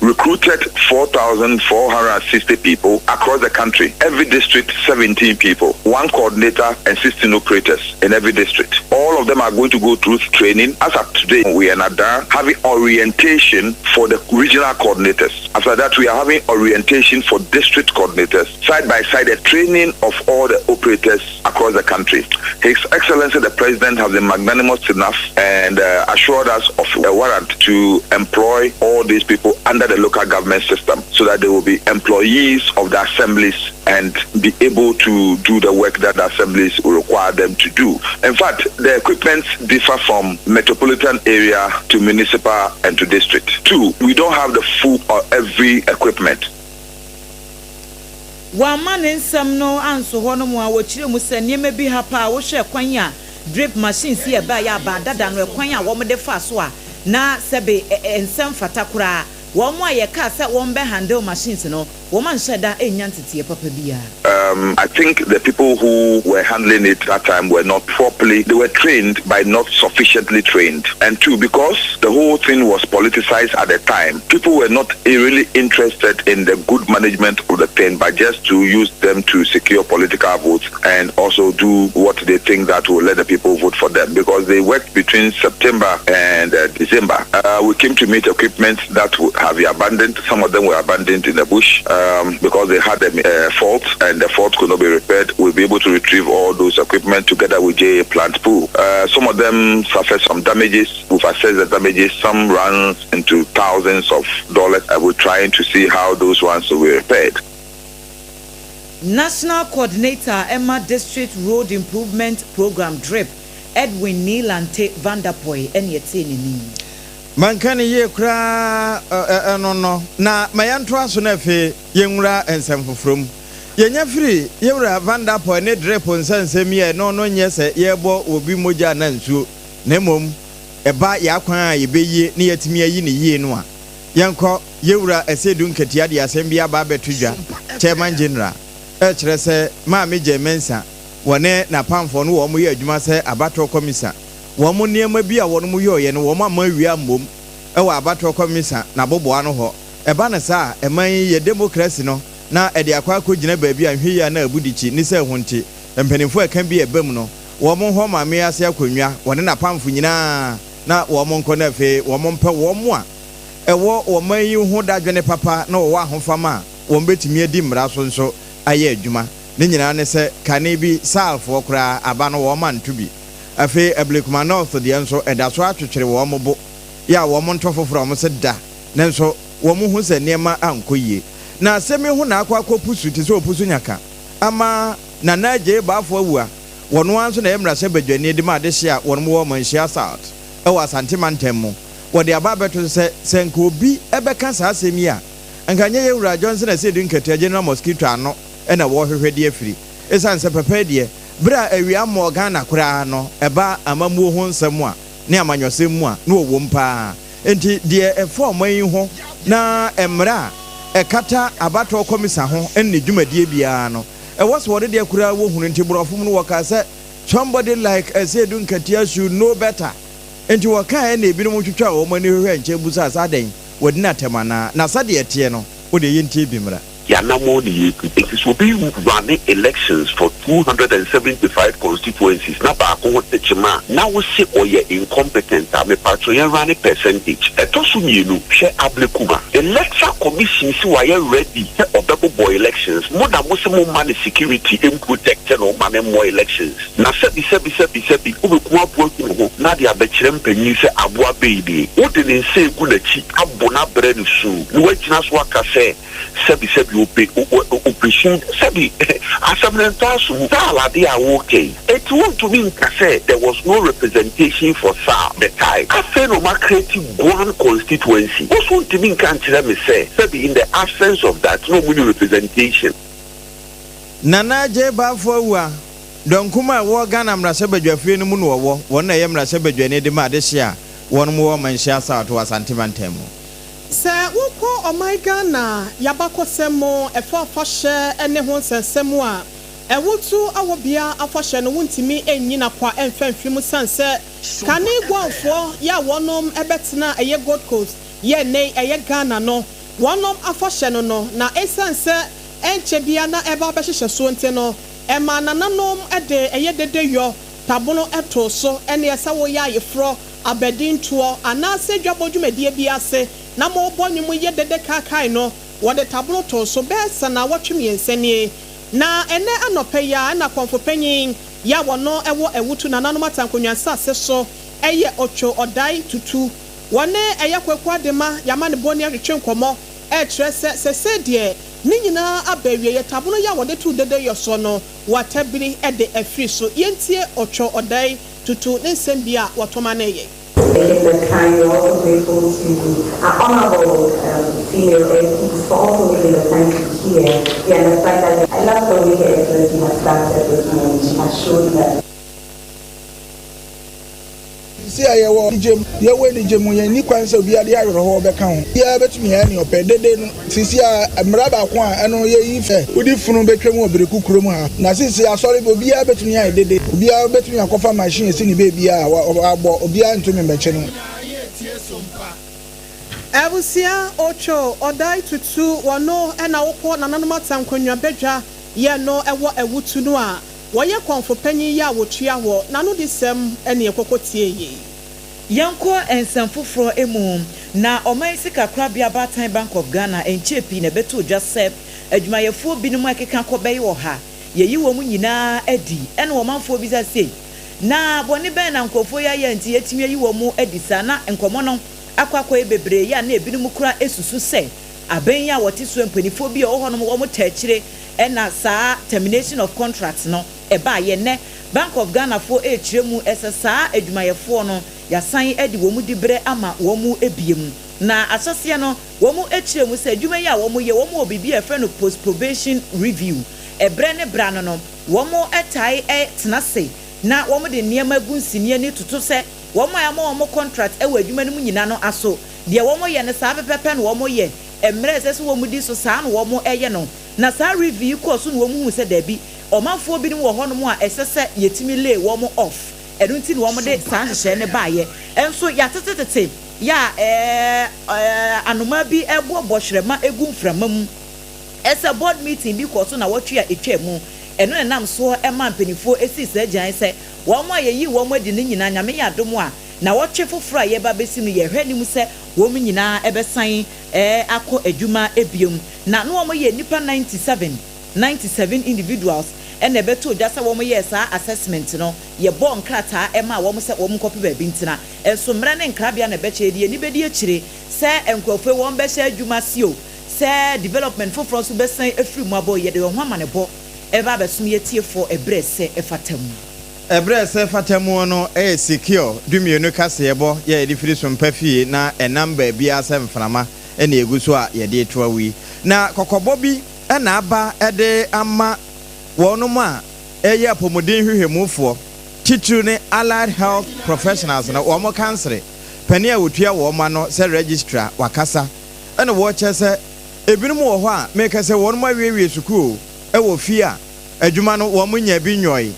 recruited 4,460 people across the country. Every district, 17 people, one coordinator and 16 operators in every district. All of them are going to go through training. As of today, we are not done having orientation for the regional coordinators. After that, we are having orientation for district coordinators, side by side, the training of all the operators across the country. His Excellency the President has been magnanimous enough and assured us of a warrant to employ all these people under the local government system so that they will be employees of the assemblies and be able to do the work that the assemblies will require them to do. In fact, the equipment differ from metropolitan area to municipal and to district. Two, we don't have the full or every equipment. Wama ne nsɛm no anso hɔ no mu a wɔkyerɛ mu sɛ nneɛma bi ha paa, wohwɛ kwan a drip machine si ɛbaa yɛ aba dada no, ɛkwan a wɔde fa so a na sɛbe nsɛm fata koraa, wɔn a yɛka sɛ wɔn bɛ handle machines no, wɔn anhyɛ da nya nteteɛ papa biara. I think the people who were handling it that time were not properly, they were trained but not sufficiently trained. And two, because the whole thing was politicized at the time, people were not really interested in the good management of the thing, but just to use them to secure political votes and also do what they think that will let the people vote for them. Because they worked between September and December. We came to meet equipment that would have been abandoned. Some of them were abandoned in the bush because they had a fault and the fault could not be repaired. We'll be able to retrieve all those equipment together with JA Plant Pool. Some of them suffered some damages. We've assessed the damages. Some runs into thousands of dollars. We're trying to see how those ones will be repaired. National Coordinator ɛma District Road Improvement Program, DRIP, Edwin Nii Lante Vanderpuye, ɛne ɛtee n'anim. Manka ne yie koraa ɛno no na ma yɛntoa so no. Afei yɛnwura nsɛm foforɔ mu. Yɛnya firi yɛwura Vanderpuye ne DRIP nsɛnsɛm yi a ɛno no nyɛ sɛ yɛrebɔ obi mogya na nsuo, na mmom ɛba yɛakwan a yɛbɛyie ne yɛatumi ayi ne yie no a, yɛnkɔ yɛwura Asiedu Nketia de asɛm bi aba abɛto dwa. Chairman General ɛkyerɛ sɛ Maame Jean Mensa wɔne n'apamfoɔ no wɔn yɛ adwuma sɛ abatoɔ kɔmisa, wɔn nneɛma bi a wɔn yɔɔyɛ no, wɔn ama awia mmom ɛwɔ abatoɔ kɔmisa n'aboboa no hɔ. Ɛba no saa, ɛman yi yɛ democracy no na ɛde akɔ akɔgyina baabi a nhwɛ yi a na abu dikyi ne sɛ ɛho nti mpanimfoɔ ɛka bi ɛba mu no, wɔn hɔ maame ase akonnwa, wɔne n'apamfo nyinaa na wɔn nkɔ no. Afei wɔn mpɛ wɔn a ɛwɔ wɔn yi ho dadwene papa na wɔwɔ ahofama a wɔn bɛtumi adi mmara so nso ayɛ adwuma. Ne nyinaa ne sɛ kane bi saalfoɔ koraa aba no, wɔn anto bi. Afei Ablekuma North deɛ nso ɛda so atwetwere wɔn bo yɛ a wɔn ntɔ foforɔ a wɔn sɛ da ne nso wɔn ho sɛ nneɛma ankɔ yie. Na asɛm yi ho na akɔ akɔ pusu te sɛ opusu nyaka ama Nana Agye Baafo Awua. Wɔn ara nso na ɛyɛ mmarahyɛ badwani de ma adehye a wɔn wɔ Manhyia South ɛwɔ Asante mantam mu. Wɔde aba abɛto so sɛ sɛ nka obi ɛbɛka saa asɛm yi a, nka nyɛ yɛwura Johnson Asiedu Nketia, General Mosquito, ano ɛna wɔrehwehwɛ de afiri, ɛsiane sɛ pɛpɛ deɛ berɛ a awia mmɔɔ Ghana koraa no, ɛba amammuo ho nsɛm a ne amanyɔsɛm mu a na wɔwɔ mu paa. Nti deɛ ɛfa ɔman yi ho na mmerɛ a ɛkata abatoɔ kɔmisa ho ne dwumadie biara no. Ɛwɔ sɛ wɔde deɛ koraa wɔhunu nti borɔfo mu no wɔkaa sɛ somebody like Asiedu Nketia should know better. Nti wɔkaeɛ na ebinom twitwaa wɔn ani hwehwɛɛ nkyɛn busaa sɛ adɛn, wɔadi no atɛm anaa? Na sɛdeɛ ɛteɛ no, wo deɛ yɛntie bi mmra. Yɛanammɔn ne yɛtu. Nti sɛ obi runne elections for 275 constituencies na baako ho te kyema a, na wo se ɔyɛ incompetent a, mepaatwo yɛn runne percentage. Ɛtɔ so mmienu, hwɛ Ablekuma. Electoral Commission se wayɛ ready sɛ ɔbɛbobɔ elections. Mo na mo se mo mma no security mprotect no mma no mmɔ elections. Na sɛbi sɛbi sɛbi sɛbi wobɛkum aboa agu ne ho na de abɛkyerɛ mpanyin sɛ aboa bɛyi nie. Wode ne nsa egu n'akyi abo no abrɛ no suu na woagyina so aka sɛ sɛbi sɛbi ope ope su sɛbi asɛm no ntɔ aso mu. Saal ade a woreka yi enti wontumi nka sɛ there was no representation for Saal the time afei na wɔn acreate Guan constituency wo nso wontumi nka nkyerɛ me sɛ sɛbi in the absence of that na wɔn nni representation. Nana Adjei Baffour Awuah, Dɔnkum a ɛwɔ Ghana mmarahyɛbadwafie no mu na ɔwɔ, wɔn na ɛyɛ mmarahyɛbadwani de ma adehye a wɔnom wɔ Manhyia South wɔ Asante Mantam mu. Sɛ wokɔ ɔman Ghana y'abakɔsɛm mu ɛfa afahyɛ ne ho nsɛnsɛm a, ɛwoto awɔbea afahyɛ no wontumi nnyina kwa mfa mfiri mu sane sɛ kane Guanfoɔ yɛ a wɔnom bɛtena ɛyɛ Gold Coast yɛ nnɛ yi ɛyɛ Ghana no wɔnom afahyɛ no no na ɛsiane sɛ ɛnkyɛ biara na ɛba abɛhyehyɛ soɔ nti no ɛmaa nananom de ɛyɛ dede yɔ tabono too so ɛneɛ sɛ woyɛ ayeforɔ abadintoɔ anaasɛ dwabɔ dwumadie bi ase na morebɔ nnwom yɛ dede kaakae no, wɔde tabono too so bɛyɛ sɛ naawɔtwe mmiɛnsa nie. Na ɛnnɛ anɔpa yi ara na kɔmfo panyin yi a wɔno wɔ Awutu Nananom Atankonwa nsase so yɛ Otwo Ɔdae Tutu, wɔne ɛyɛ Kwaku Adema Yamanebɔni atwetwe nkɔmmɔ rekyerɛ sɛ sɛsɛɛ deɛ ne nyinaa aba awieɛ, tabono yi a wɔde too dede yɔ soɔ no wɔatabiri de afiri so. Yɛntie Otwo Ɔdae Tutu ne nsɛm bi a wɔto ma no yɛ. Taking the time, we're also grateful to our honorable female MPs for also making the time to be here. We understand that I love the way Her Excellency has started this morning. She has shown that. Seesei a yɛwɔ anigye mu, yɛwɔ anigye mu, yɛn nni kwan sɛ obiara de awerɛhoɔ bɛka ho. Obiara bɛtumi ayɛ nea ɔpɛ. Dede no, seesei a mmara baako a ɛno yɛyi sɛ wode funu bɛtwam wɔ Bereku kurom ha. Na seesei asɔre bi, obiara bɛtumi ayɛ dede. Obiara bɛtumi akɔfa machine asi ne baabi a wabɔ, obiara ntumi mmɛkye no. Abusua Otwo Ɔdae Tutu wɔno na wokɔ nananom atankonwa badwa yɛ no wɔ Awutu no a Wɔyɛ kɔmfo panyin yi a wotua hɔ n'anodisɛm ne ɛkɔkɔ tie yei. Yɛnkɔ nsɛm foforɔ mu. Na ɔman sikakorabea baatan Bank of Ghana nkyɛɛ pii na ɛbɛtoo dwa sɛ adwumayɛfoɔ binom a ɛkeka kɔ bɛyɛ ɔha, yɛyi wɔn nyinaa adi. Ɛna ɔmanfoɔ bisa se, Na bɔne bɛn na nkorɔfoɔ yi ayɛ nti yɛatumi ayi wɔn adi saa? Na nkɔmmɔ no akɔ akɔyɛ bebree yɛ a na ebinom koraa susu sɛ abɛn yi a wɔte soɔ mpaninfoɔ bi a ɛwɔ hɔnom wɔn taa akyire Ɛna saa termination of contract no ɛbaeɛ. Nnɛ Bank of Ghana foɔ rekyerɛ mu sɛ saa adwumayɛfoɔ no yasan de wɔn diberɛ ama wɔn biom. Na ahyɛseɛ no wɔn kyerɛ mu sɛ adwuma yi a wɔn yɛ wɔn wɔ biribi a yɛfrɛ no post probation review. Ɛberɛ ne berɛ ano no wɔn tae tena ase na wɔn de nneɛma gu nsini ani toto sɛ wɔn a yɛama wɔn contract wɔ adwuma no mu nyina no aso deɛ wɔn yɛ no saa pɛpɛpɛ na wɔn yɛ. Mmerɛ a ɛsɛ sɛ wɔn di so saa na wɔn yɛ no. Na saa review yi kɔɔ so na wɔn huu sɛ daabi, ɔmanfoɔ binom wɔ hɔnom a ɛsɛ sɛ yɛtumi lay wɔn off, ɛno nti na wɔn de saa nhyehyɛɛ no baeɛ. Nso yɛatetetete yɛ a ɛɛ anomaa bi reboɔboɔ hwerɛma gu mframa mu. Ɛsɛ board meeting bi kɔɔ so nawɔtwe a ɛtwaa mu, ɛno na ɛnam soɔ maa mpanimfoɔ sii saa gyinaeɛ sɛ wɔn a yɛyii wɔn adi no nyinaa Nyame yɛ adom a nawɔtwe foforɔ a yɛreba abɛsi no yɛhwɛ anim sɛ wɔn nyinaa bɛsan akɔ adwuma bio. Na na wɔyɛ nnipa 97, 97 individuals, na ɛbɛtoo dwa sɛ wɔyɛɛ saa assessment no. Yɛbɔɔ nkrataa maa wɔn sɛ wɔnkɔpɛ baabi ntena. Nso mmerɛ ne nkrabea na ɛbɛkyɛ, yɛde yɛn ani bɛdi akyire sɛ nkurɔfoɔ yi wɔbɛhyɛ adwuma ase o, sɛ development foforɔ nso bɛsan afiri mu aba o, yɛde yɛn ho amanebɔ ɛreba abɛsom yɛn atiefoɔ ɛberɛ ɛsɛ ɛfata mu. Ɛberɛ a ɛsɛ fata muo no yɛ Secure dumienu kaseɛbɔ yɛ yɛde firi Sompa fie na ɛnam baabiara sɛ mframa na ɛgu so a yɛde reto awo yi. Na kɔkɔbɔ bi na aba de ama wɔnom a ɛyɛ apɔmuden nhwehwɛmufoɔ titiriw ne Allied Health Professionals no wɔn kansere panin a wɔtua wɔn ano sɛ Registrar wakasa na wɔkyerɛ sɛ ebinom wɔ hɔ a meka sɛ wɔnom awiewie sukuu wɔ fie a. Adwuma no wɔn nnya bi nyɔe.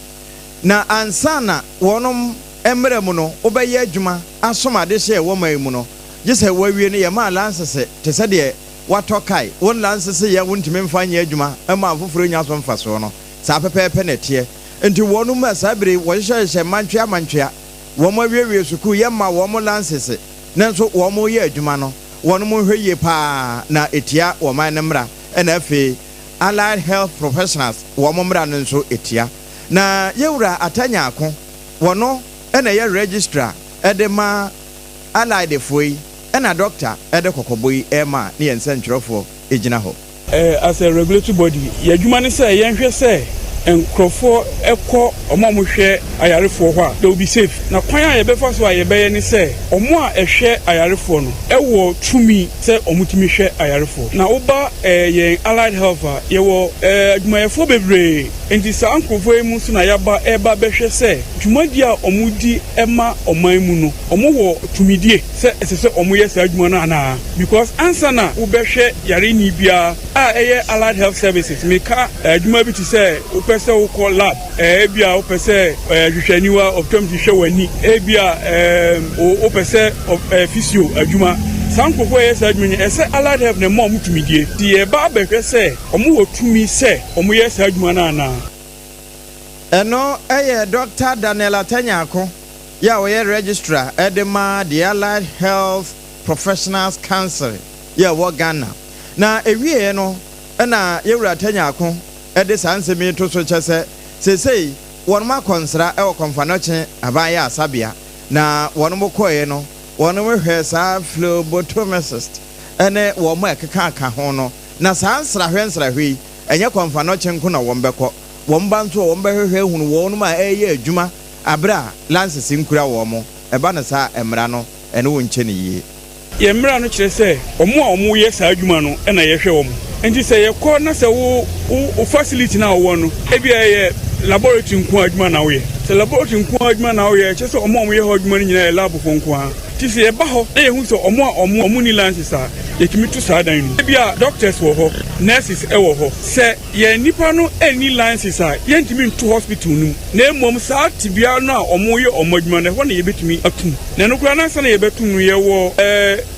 Na ansa na wɔnom mmra mu no wobɛyɛ adwuma asom adehye a ɛwɔ man mu no, gye sɛ wɔawie no yɛmaa lansese te sɛ deɛ woatɔ kae. Wo lansese yɛ wontumi mfa nyɛ adwuma mma afoforɔ nnya so mfasoɔ no, saa pɛpɛɛpɛ na ɛteɛ. Enti wɔnom a saa bere yi wɔhyehyɛhyehyɛ mantwea mantwea, wɔn awiewie sukuu, yɛmma wɔn lansese nanso wɔn reyɛ adwuma no, wɔnom nhwɛ yie pa ara na ɛtia wɔman no mmara ɛna afei Allied Health Professionals wɔn mmara no nso tia. Na Yɛwura Atta Nyarko, wɔno na ɛyɛ Registrar de ma Allied foɔ yi ɛna Dɔkta de kɔkɔbɔ yi rema a ne yɛn nsɛntwerɛfoɔ gyina hɔ. As a regulatory body, yɛn adwuma ne sɛ yɛnhwɛ sɛ nkurɔfoɔ kɔ wɔn a wɔhwɛ ayarefoɔ hɔ a, they will be safe. Na kwan a yɛbɛfa so a yɛbɛyɛ ne sɛ wɔn a ɛhwɛ ayarefoɔ no wɔ tumi sɛ wɔtumi hwɛ ayarefoɔ. Na woba yɛn Allied Health a, yɛwɔ adwumayɛfoɔ bebree. Enti saa nkurɔfoɔ yi mu nso na yɛaba reba abɛhwɛ sɛ dwumadie a wɔdi ma ɔman mu no, wɔwɔ tumidie sɛ ɛsɛ sɛ wɔyɛ saa adwuma no anaa. Because ansa na wobɛhwɛ yareni biara a ɛyɛ Allied Health Services, meka adwuma bi te sɛ wopɛ sɛ wokɔ lab, ebia wopɛ sɛ hwehwɛaniwa, optometry hwɛ w'ani, ebia wopɛ sɛ physio adwuma. Saa nkurɔfoɔ a ɛyɛ saa adwuma nyinaa, ɛsɛ sɛ Allied Health na ɛma wɔn tumidie. Nti yɛreba abɛhwɛ sɛ wɔwɔ tumi sɛ wɔyɛ saa adwuma no anaa. Ɛno yɛ Dɔkta Daniel Atanyako yi a ɔyɛ Registrar de ma The Allied Health Professionals Council yi a ɛwɔ Ghana. Na ɛwieɛ no na Yɛwura Atanyako de saa nsɛm yi to so kyɛ sɛ seesei wɔnom akɔ nsra wɔ Kɔmfanɔkye Aban Ayaresabea na wɔnom kɔeɛ no wɔnom hwɛɛ saa phlebotomist ne wɔn a ɛkeka ka ho no na saa nsrahwɛ nsrahwɛ yi ɛnyɛ Kɔmfanɔkye nko na wɔbɛkɔ, wɔn ba nso a wɔbɛhwehwɛ ahunu wɔnom a ɛreyɛ adwuma aberɛ a lansese nkura wɔn, ɛba no saa a mmara no ɛne wo nkyɛ no yie. Yɛn mmara no kyerɛ sɛ wɔn a wɔyɛ saa adwuma no na yɛhwɛ wɔn. Enti sɛ yɛkɔ na sɛ wo wo facility no a wowɔ no ebia ɛyɛ laboratory nko ara adwuma na woyɛ. Sɛ laboratory nko ara adwuma na woyɛ a, ɛkyerɛ sɛ wɔn a wɔyɛ hɔ adwuma no nyinaa yɛ labfoɔ nko ara. Nti sɛ yɛba hɔ na yɛhu sɛ wɔn a wɔn nni license a, yɛtumi to saa dan no mu. Ebia doctors wɔ hɔ, nurses wɔ hɔ. Sɛ yɛn nnipa no nni license a, yɛntumi nto hospital no mu. Na mmom saa tebea no a wɔyɛ wɔn adwuma no, ɛhɔ na yɛbɛtumi atum. Na ɛno koraa no, ansa na yɛbɛtum no, yɛwɔ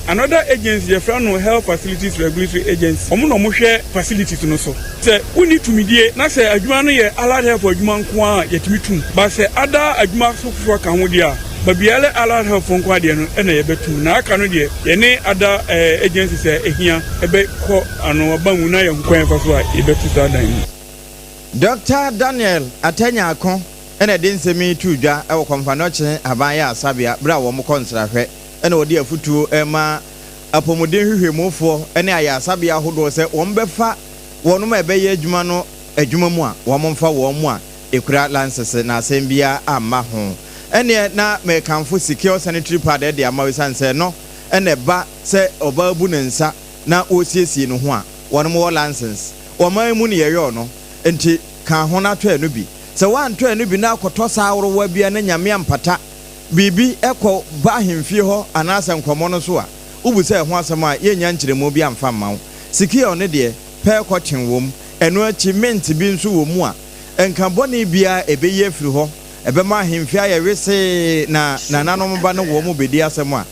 another agency, yɛfrɛ no Health Facilities Regulatory Agency. Wɔn na wɔhwɛ facilities no so. Sɛ wonni tumidie na sɛ adwuma no yɛ allied health adwuma nko ara a, yɛtumi tum. But sɛ other adwuma foforɔ ka ho deɛ a, baabi a ɛyɛ allied health nko ara deɛ no na yɛbɛtum. Na aka no deɛ, yɛne other agencies a ɛhia bɛkɔ ano aba mu na yɛahu kwan a yɛfa so a yɛbɛto saa dan no. Dɔkta Daniel Atanyako na ɛde nsɛm yi too dwa wɔ Kɔmfanɔkye Aban Ayaresabea bere a wɔkɔ nsrahwɛ na wɔde afotuo rema apɔmuden nhwehwɛmufoɔ ne ayaresabea ahodoɔ sɛ wɔbɛfa wɔnom a ɛbɛyɛ adwuma no adwuma mu a wɔmfa wɔn mu a ɛkura lansese na asɛm biara amma ho. Ɛnneɛ na merekamfo Secure Sanitary Pad de ama wo ɛsiane sɛ ɛno na ɛba sɛ ɔbaa bu ne nsa na ɔresiesie ne ho a wɔnom wɔ lansese. Ɔman mu ne yɛyɔɔ no nti ka ho na tɔ ɛno bi. Sɛ woantɔ ɛno bi na akɔtɔ saa ahorowa bi a na Nyame ampata biribi kɔ ba ahemfie hɔ anaasɛ nkɔmmɔ no so a, wobu sɛ ɛho asɛm a yɛnnya nkyerɛmu bi amfa mma wo. Sikiel no deɛ, pɛɛ kɔkyen wom. Ɛno akyi mint bi nso wɔ mu a nka bɔne biara ɛbɛyi afiri hɔ, ɛbɛma ahemfie ayɛ wesee na nananom ba ne wɔn bɛdi asɛm a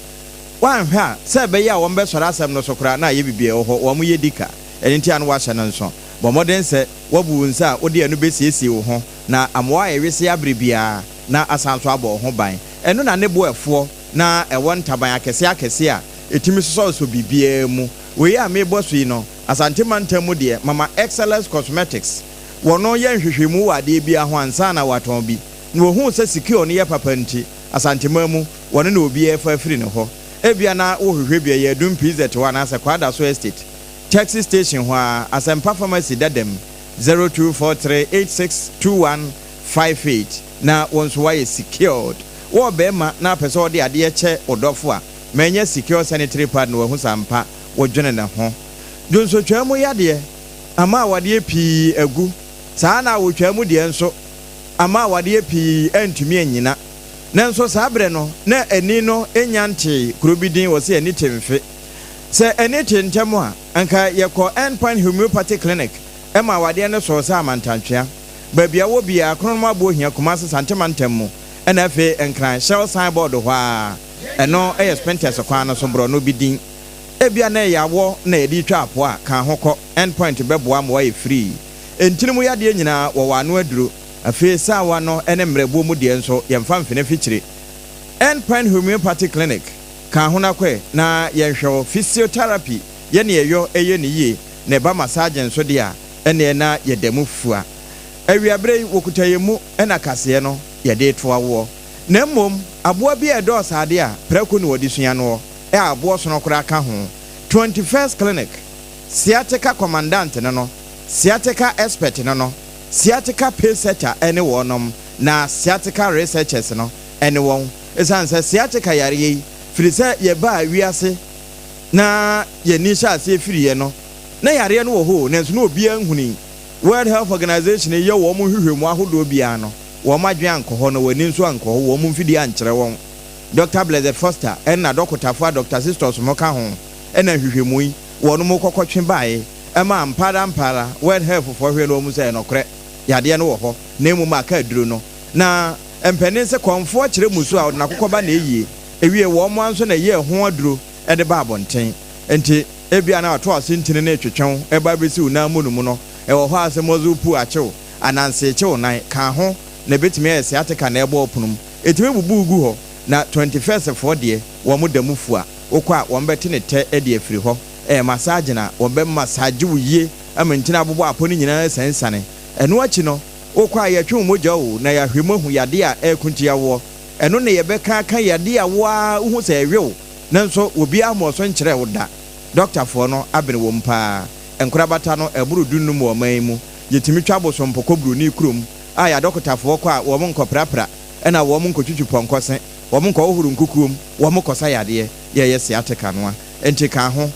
woanhwɛ a sɛ ɛbɛyɛ a wɔbɛsɔre asɛm no so koraa na ayɛ biribi a ɛwɔ hɔ, wɔn yɛ dika. Ɛno nti a na woahyɛ no nso. Bɔ mmɔden sɛ woabu wo nsa a wode ɛno bɛsiesie wo ho na ama woayɛ wesee abere biara na asan nso abɔ wo ho ban. Ɛno na ne bo ɛfoɔ na ɛwɔ ntaban akɛseɛ akɛseɛ a ɛtumi sosɔsosɔ biribiara mu. Wei a merebɔ so yi no, Asante mantam mu deɛ, mama Excellence Cosmetics. Wɔno yɛ nhwehwɛmu wɔ adeɛ biara ho ansa na wɔatɔn bi. Na wɔhuu sɛ Secure no yɛ papa nti, Asanteman mu, wɔno na obiara fa firi ne hɔ. Ebia na wohwehwɛ bi a, ɛyɛ Adum PZ hɔ anaasɛ Kwadaso Estate. Taxi station hɔ ara, Asɛmpa Pharmacy dada mu, 0243862158, na wo nso woayɛ secured. Wo ɔbarima na apɛ sɛ ɔde adeɛ kyɛ wo dɔfo a, ma ɛnyɛ secure sanitary pad na wahu sɛ ampa wodwene ne ho. Dwonsotwaa mu yadeɛ ama awadeɛ pii agu, saa ara na awotwaa mu deɛ nso ama awadeɛ pii antumi annyina. Nanso saa berɛ no, na ani no nnya ntee kuro bi din, wɔse ani te mfe. Sɛ ani te ntɛm a, anka yɛkɔ End Point Homeopathy Clinic ma awadeɛ no sɔɔ sɛ amantantwea. Baabi a wowɔ biara, Kronom Aboɔ Hia, Kumasi, Sante Mantam mu, ɛna afei Nkran, Shell sign board hɔ ara. Ɛno yɛ Spintex kwan no so, borɔno bi din. Ebia na ɛyɛ awɔ na yɛde retwa apoa a, ka ho kɔ. End Point bɛboa ma woayɛ free. Ntini mu yadeɛ nyinaa, wɔwɔ ano aduro. Afei saawa no ne mmerɛboɔ mu deɛ nso, yɛmfa mfene fikyire. End Point Homeopathy Clinic, ka ho na kɔ ɛ na yɛnhwɛ wo. Physiotherapy, yɛ nea ɛyɔ yɛ no yie, na ɛba massage nso deɛ a, ɛnneɛ na yɛda mu fua. Awiaberɛ yi, wɔkuta yɛn mu na kaseɛ no, yɛde retoa woɔ. Na mmom, aboa bi a ɛdɔɔ saa adeɛ a, prɛko na wɔde sua noɔ, a aboɔ sono koraa ka ho. 21st Clinic, Sciatica Commandant no no, Sciatica Expert no no, Sciatica Pacesetter ne wɔnom, na Sciatica Researchers no ne wɔn. Ɛsiane sɛ sciatica yareɛ yi, firi sɛ yɛbaa wiase na yɛn ani hyɛɛ aseɛ firiiɛ no, na yareɛ no wɔ hɔ o, nanso na obiara nhunui. World Health Organization yɛ wɔn nhwehwɛmu ahodoɔ biara no, wɔn adwene ankɔ hɔ na wɔn ani nso ankɔ hɔ, wɔn mfidie ankyerɛ wɔn. Dɔkta Blessed Foster ne n'adɔkotafoɔ a Dɔkta Sistos mo ka ho na nhwehwɛmu yi wɔnom kɔkɔtwe baeɛ ma ampa ara ampa ara World Health foɔ hwɛɛ no wɔn hu sɛ ɛyɛ nɔkorɛ, yadeɛ no wɔ hɔ na mmom aka aduro no. Na mpanin se kɔmfoɔ kyerɛ mmusuo a ɔde n'akokɔ ba na ɛyie, ɛwie wɔn ara nso na ɛyɛɛ ho aduro de ba abɔnten. Enti ebia na wato ase ntini no retwetwe wo reba abɛsi wo nan mu no mu no, ɛwɔ hɔ ara sɛ muscle pull akye wo, ananse rekye wo nan, ka ho na ɛbɛtumi ayɛ sciatica na ɛrebɔ wo pono mu. Ɛtumi bubu wo gu hɔ, na 21st foɔ deɛ wɔn da mu fua, wokɔ a wɔn bɛte ne tɛ de afiri hɔ. Ɛyɛ massage na wɔn bɛ massage wo yie ama ntini abobɔ apɔ no nyinaa asianesiane. Ɛno akyi no, wokɔ a yɛtwe wo mogya o, na yɛahwɛ mu ahu yadeɛ a ɛreko tia woɔ. Ɛno na yɛbɛka aka yadeɛ a wo ara wohu sɛ ɛwe wo, nanso obiara mmɔɔ so nkyerɛɛ wo da. Dɔktafoɔ no abene wɔ mu paa. Nkorabata no, ɛboro dunnum wɔ ɔman yi mu. Yɛtumi twa abosompɔ kɔ buroni kurom a yɛn adɔkotafoɔ kɔ a wɔn nkɔprapra ɛna wɔn nkɔtwitwi pɔnkɔ se, wɔn nkɔhohoro nkukuom, wɔn kɔsa yadeɛ. Yɛyɛ sciatica noa. Enti ka ho.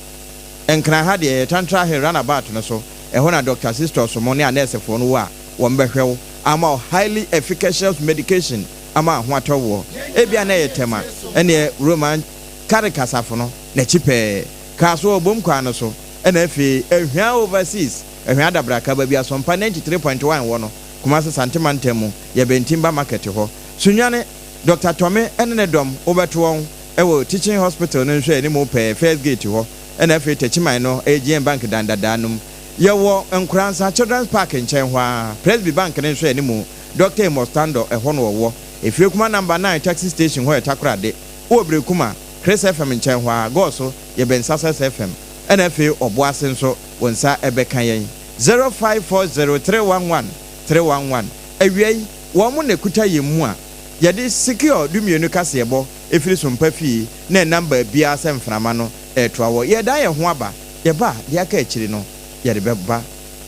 Nkran ha deɛ, yɛ Tantra Hill runabout no so, ɛhɔ na Dɔkta Sistos mo ne anɛɛsefoɔ no wɔ a wɔbɛhwɛ wo ama wo highly efficacious medication ama ho atɔ woɔ. Ebia na ɛyɛ Tema, ɛneɛ Roman Catholic asafo no n'akyi pɛɛ. Kaa so wɔ Bom kwan no so, ɛna afei Ahwea Overseas, Ahwea Adabraka, baabi Asɔmpa 93.1 wɔ no, Kumasi Sante mantam mu, yɛ Bentimba Market hɔ. Sunyani, Dɔkta Tɔme ne ne dɔm, wobɛto wɔn wɔ Teaching Hospital no nhwɛanimu pɛɛ, First Gate hɔ, ɛna afei Techiman no, ɛyɛ GN Bank dan dadaa no mu. Yɛwɔ Nkoransa Children's Park nkyɛn hɔ ara, Presby Bank no nhwɛanimu, Dɔkta Amos Tandor, ɛhɔ na ɔwɔ. Efie-Kuma Number Nine Taxi Station hɔ yɛ Takoradi. Wowɔ Berekum a, Chris FM nkyɛn hɔ ara, Gɔɔ so, yɛbɛn Success FM. Ɛna afei Ɔboase nso, wo nsa bɛka yɛn. 0540 311 311 Awia yi, wɔn na ɛkuta yɛn mu a yɛde secure dumienu kaseɛbɔ firi Sompa fie na ɛnam baabiara sɛ mframa no retoa wɔ. Yɛredan yɛn ho aba, yɛba a, deɛ aka akyiri no, yɛde bɛba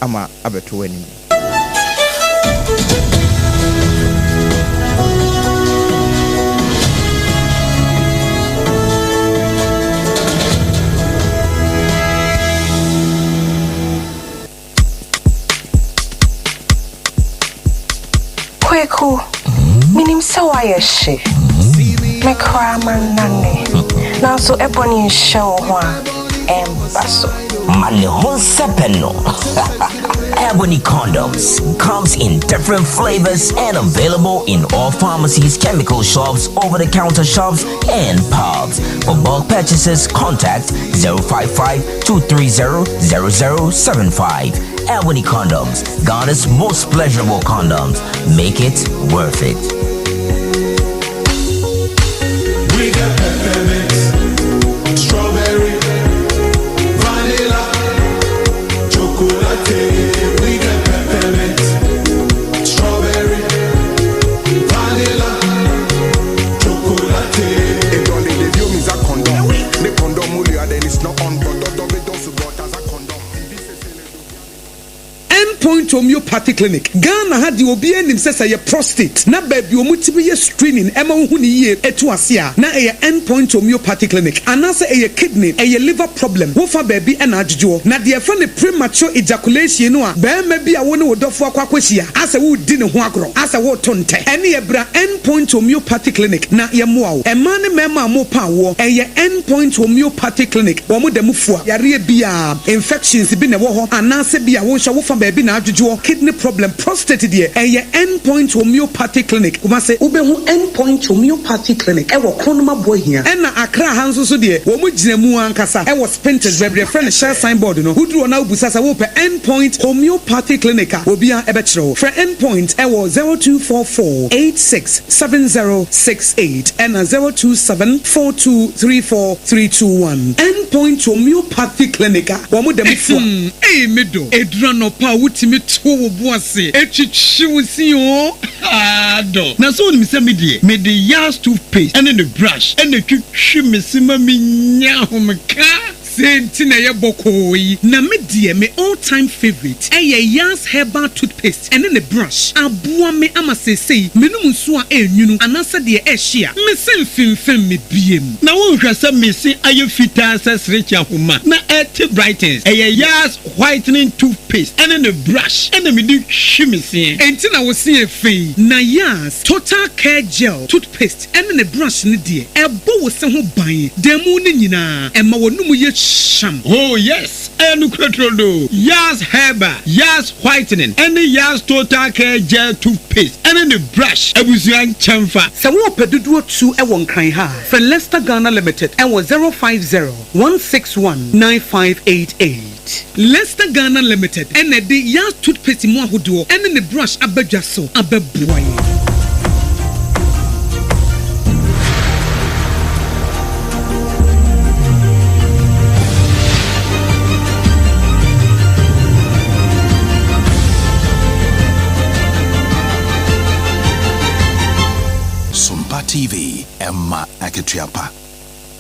ama abɛto w'anim. Kweku, minim sɛ woayɛ hye. Me koraa mannane. Nanso ɛbɔne nhyɛ wo ho a, ɛmba so. Ma ne ho nsɛpɛ no. Ebony condoms comes in different flavors and available in all pharmacies, chemical shops, over-the-counter shops, and pubs. For bulk purchases, contact 055 230 0075. Ebony condoms, Ghana's most pleasurable condoms. Make it worth it. We got peppermint, strawberry, vanilla, chocolate. We got peppermint, strawberry, vanilla, chocolate. End Point Homeopathy Clinic, Ghana ha deɛ obiara nim sɛ sɛ ɛyɛ prostate na baabi a wɔtumi yɛ screening ɛma wohu no yie ɛtu ase a na ɛyɛ End Point Homeopathy Clinic anaasɛ ɛyɛ kidney, ɛyɛ liver problem wofa baabi na adwodwoɔ. Na deɛ yɛfrɛ no premature ejaculation no a barima bi a wo ne wo dɔfoɔ akɔ akɔhyia asɛ woredi ne ho agorɔ asɛ woreto ntɛ ɛneɛ bra End Point Homeopathy Clinic na yɛmmoa wo. Mmaa ne mmarima a morepa awoɔ ɛyɛ End Point Homeopathy Clinic wɔn da mu fua yareɛ biara. Infections bi na ɛwɔ hɔ anaasɛ bi a wo nso wofa baabi na adwodwo. dwodwoɔ, kidney problem, prostate deɛ, ɛyɛ End Point Homeopathy Clinic, Kumasi. Wobɛhu End Point Homeopathy Clinic wɔ Kronum Aboahia. Ɛna Accra ha nso so deɛ, wɔn gyina mu ankasa wɔ Spintex, baabi a yɛfrɛ no Shell sign board no. Woduru hɔ na wobisa sɛ worepɛ End Point Homeopathy Clinic a, obiara bɛkyerɛ wo. Frɛ End Point wɔ 0244 86 7068 ɛna 027 4234 321. End Point Homeopathy Clinic a wɔn da mu fua. Ei me dɔ, ɛduru anɔpa a wotumi to wo bo ase twitwi wo se oo, haa dɔ. Na sɛ wonim sɛ me deɛ, mede Yas toothpaste ne ne brush na ɛtwitwi me se ma menya ahomeka. Sei nti na ɛyɛ bɔkɔɔ yi. Na me deɛ me all time favourite ɛyɛ Yas herbal toothpaste ɛne ne brush. Aboa me ama seesei menom nsuo a ɛnwunu anaasɛ deɛ ɛhye a, me se mfemfem me biem. Na wonhwɛ sɛ me se ayɛ fitaa sɛ serekye ahoma na ɛte brightens. Ɛyɛ Yas whitening toothpaste ɛne ne brush ɛna mede twi me seɛ. Enti na wo se yɛ fɛ yi. Na Yas total care gel toothpaste ɛne ne brush no deɛ, ɛbɔ wo se ho ban da mu no nyinaa, ɛma w'anomu yɛ hyeam. Oh yes, ɛyɛ nokorɛ turodoo. Yas Herbal, Yas Whitening ɛne Yas Total Care Gel Toothpaste ɛne ne brush abusua nkyɛnfa. Sɛ worepɛ dodoɔ tu wɔ Nkran ha a, frɛ Lester Ghana Limited wɔ 050 161 9588. Lester Ghana Limited na ɛde Yas Toothpaste mu ahodoɔ ne ne brush aba dwa so abɛboa yɛn. Sompa TV, ɛma akatua pa.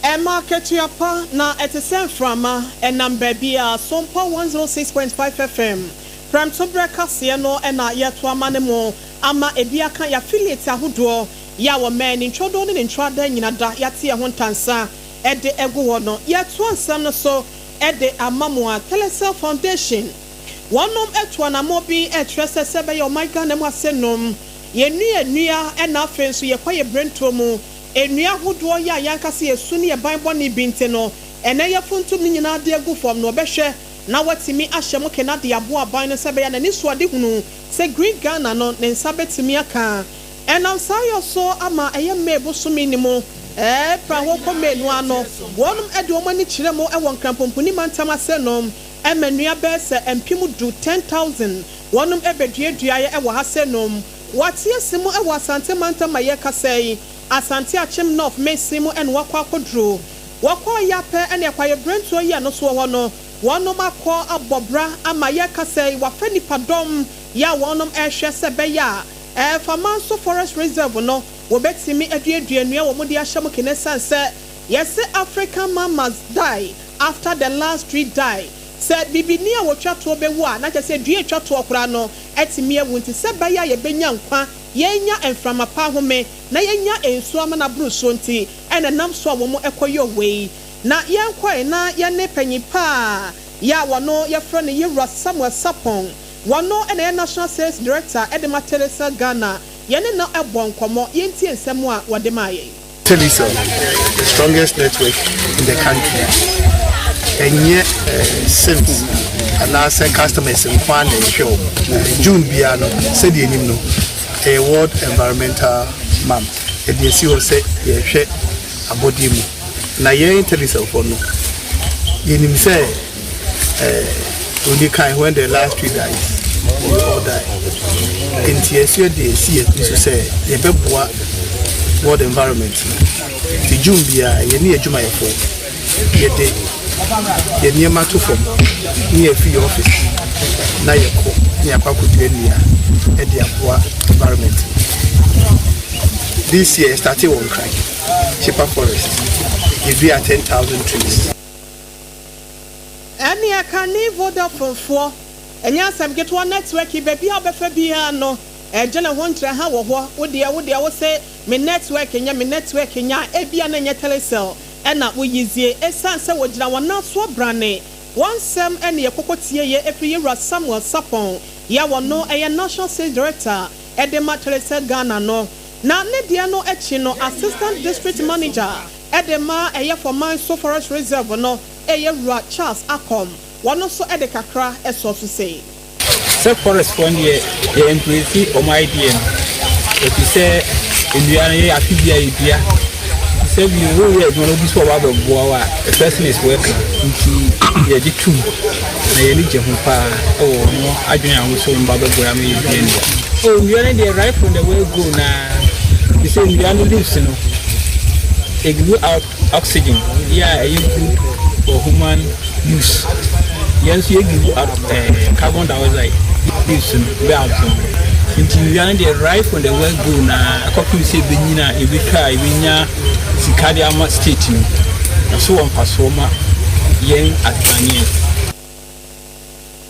Ɛma akatua pa, na ɛte sɛ mframa, ɛnam baabiara. Sompa 106.5 FM, prɛmtoberɛ kaseɛ no na yɛreto ama ne mo ama ebi aka y'affiliate ahodoɔ yɛ a wɔmɛn ne ntwɔdɔɔ ne ne ntradaa nyina da y'ate yɛn ho ntansa de agu hɔ no. Yɛretoa nsɛm no so de ama mo a, Telecel Foundation wɔnom atu anamɔ bi rekyerɛ sɛ sɛ ɛbɛyɛ ɔman Ghana mu asenom yɛnnua nnua na afei nso yɛkɔ yɛ berɛntuo mu Nnua ahodoɔ yi a yɛn ankasa yɛn su ne yɛn ban bɔne bi nti no, ɛnnɛ yɛfuntum ne nyinaa de agu fam no, ɔbɛhwɛ na watumi ahyɛ mo kena de aboa aban no sɛ ɛbɛyɛ a n'anisoadehunu sɛ Green Ghana no ne nsa bɛtumi aka. Ɛnam saa yɔ so ama ɛyɛ May bosome no mu, April hɔ kɔ May no ano, wɔnom de wɔn ani kyerɛ mu wɔ Nkranpomponi mantam ase nom ma nnua bɛyɛ sɛ 10,000, 10,000, wɔnom bɛduaduaeɛ wɔ ha sɛ nom. Wate asi mu wɔ Asante mantam ma yɛrekasa yi, Asante Akyem North mansin mu na wakɔ akɔduru. Wɔkɔɔ yɛ apɛ ne Kwaeɛbirentuo yi a ɛno nso wɔ hɔ no, wɔnom akɔ abɔ bra ama yɛrekasa yi, wafa nnipadɔm yɛ a wɔnom rehwɛ sɛ ɛbɛyɛ a Famanso Forest Reserve no wɔbɛtumi aduadua nnua wɔn de ahyɛ mu kene ɛsiane sɛ yɛse African man must die after the last tree die. Sɛ bibini a wɔtwa toɔ bɛwu a, na kyerɛ sɛ dua a ɛtwa toɔ koraa no atumi awu. Nti sɛ ɛbɛyɛ a yɛbɛnya nkwa, yɛanya mframa pa ahome, na yɛanya nsuo ama no aboro soɔ nti na ɛnam so a wɔkɔyɔɔ wei. Na yɛnkɔe na yɛne panyin pa a yɛ a wɔno yɛfrɛ no Yewura Samuel Sarpong, wɔno na ɛyɛ National Sales Director de ma Telecel Ghana, yɛne no bɔɔ nkɔmmɔ. Yɛntie nsɛm a wɔde maa yɛn. Telecel, the strongest network in the country. Ɛnyɛ eh, sims anaasɛ customers nko ara na ɛhwɛ wɔn. June biara no, sɛdeɛ anim no, ɛyɛ World Environmental Month. Ɛde asi hɔ sɛ yɛhwɛ abɔdeɛ mu. Na yɛn Telecelfoɔ no, yɛnim sɛ eh, ɔni kan when the last tree dies, we all die. Nti yɛsua de asi yɛn tiri so sɛ yɛbɛboa world environment no. Nti June biara yɛne yɛn adwumayɛfoɔ yɛde yɛn nneɛma to fam ne yɛfi yɛn office na yɛkɔ ne yɛakɔ akɔdua nnua de aboa environment no. This year yɛstartee wɔ Nkran, Chipa Forest, yɛduaa 10,000 trees. Ɛnneɛ kane Vodafone foɔ, ɛnyɛ asɛm ketewa network yi baabi a wobɛfa biara no ɛgye ne ho ntrɛha wɔ hɔ, wo deɛ wo deɛ wose me network nyɛ me network nyɛ a ebia na ɛnyɛ Telecel ɛna woyi zie ɛsiane sɛ wɔgyina wɔn nan soɔ brane wɔn nsɛm ɛne yɛkɔkɔ tieɛ ɛfiri Yɛwura Samuel Sarpong yɛ a ɔno ɛyɛ National Sales Director ɛde ma Telecel Ghana no na ne deɛ no akyi no Assistant District Manager ɛde ma ɛyɛ Fɔman so Forest Reserve no Ɛyɛ Wura Charles Akɔm, wɔno nso de kakra sɔɔ so sei. Sɛ forest foɔ no deɛ yɛ embrace wɔn idea no ɛfiri sɛ nnua no yɛ afe bi a yɛdua nti sɛ bi woyɛ adwuma no obi sɛ ɔba abɛboa wo a the person is welcome nti yɛgye tom na yɛni gye ho paa ɛwɔ wɔn adwene a wɔn sɛ wɔn ba bɛboa ama yɛdua nnua. Oh nnua no deɛ right from the word go na te sɛ nnua no leaves no it give out oxygen yɛ a ɛyɛ good for human use. Yɛn nso yɛ give out carbon dioxide leaves no bɛ absorb nti nnua no deɛ right from the word go na ɛkɔpem sɛ ɛbɛnyina a ɛbɛtwa a ɛbɛnya sika de ama state no ɛso wɔ mfasoɔ ma yɛn as Ghanaians.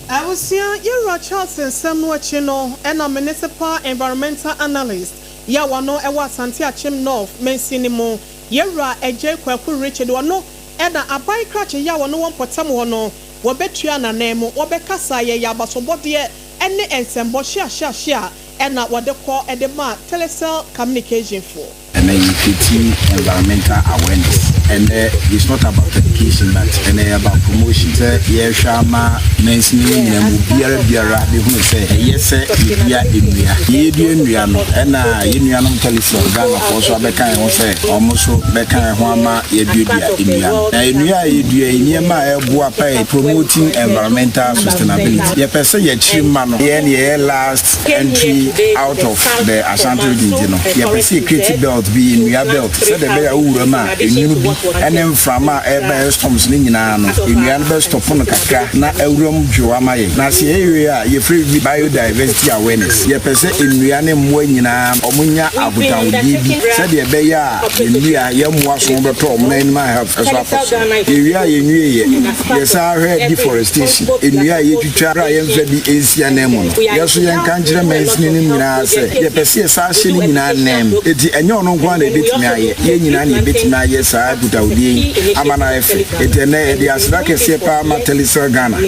Abusua, Yɛwura Charles nsɛm no akyi no, ɛna Municipal Environmental Analyst yɛ a wɔno ɛwɔ Asante Akyem North mansini mu, Yɛwura Agyei Kwaku Richard, ɔno ɛna aban krakye yɛ a wɔno wɔ mpɔtam hɔ no, wɔbɛtua n'anan mu, wɔbɛkasa yɛyɛ abasobɔdeɛ ɛne nsɛmbɔ hyeahyeahyɛ a ɛna wɔde kɔ ɛde ma Telecel Communication foɔ. And then you create environmental awareness and it's not about education but ɛnɛ about promotion sɛ yɛhwɛ ama mansini no nyinaa mu biara biara bɛhunu sɛ ɛyɛ sɛ yɛdua nnua. Yɛdua nnua no ɛna yɛn nuanom Telecel Ghanafoɔ so abɛka yɛn ho sɛ ɔmo so bɛka yɛn ho ama yɛduadua nnua no. Na nnua a yɛdua yi, nneɛma a ɛboa pa yɛ promoting environmental sustainability. Yɛpɛ sɛ yɛkyiri ma no yɛn yɛyɛ last entry out of the Ashanti Region nti no yɛpɛ sɛ yɛ create belt bi, nnua belt, sɛdeɛ ɛbɛyɛ a wowura mu a enwunu bi ɛne mframa a ɛba yɛ storms no nyinaa no nnua no bɛstop no kakra na awura mu dwo ama yɛn. Na sɛ yɛyɛ a yɛfrɛ bi biodiversity awareness. Yɛpɛ sɛ nnua ne mmoa nyinaa ɔmo nya akotahodie bi sɛdeɛ ɛbɛyɛ a nnua yɛn mmoa so bɛtɔ ɔmo na animal health ɛso akɔ so. Yɛwie a yɛnwie yɛ yɛsan hwɛ deforestation, nnua a yɛtwitwa a yɛmfa bi nsi anan mu no. Yɛso yɛnka nkyerɛ mansini no nyinaa sɛ yɛpɛ sɛ yɛsan hyɛ no nyinaa nan mu eti ɛnyɛ ɔno nko ara na yɛbɛtumi ayɛ, yɛn nyinaa na yɛbɛtumi ayɛ saa nkutahodie yi ama no ayɛ fɛ. Eti ɛnɛ yɛde aseda kɛseɛ paa ma Telecel Ghana.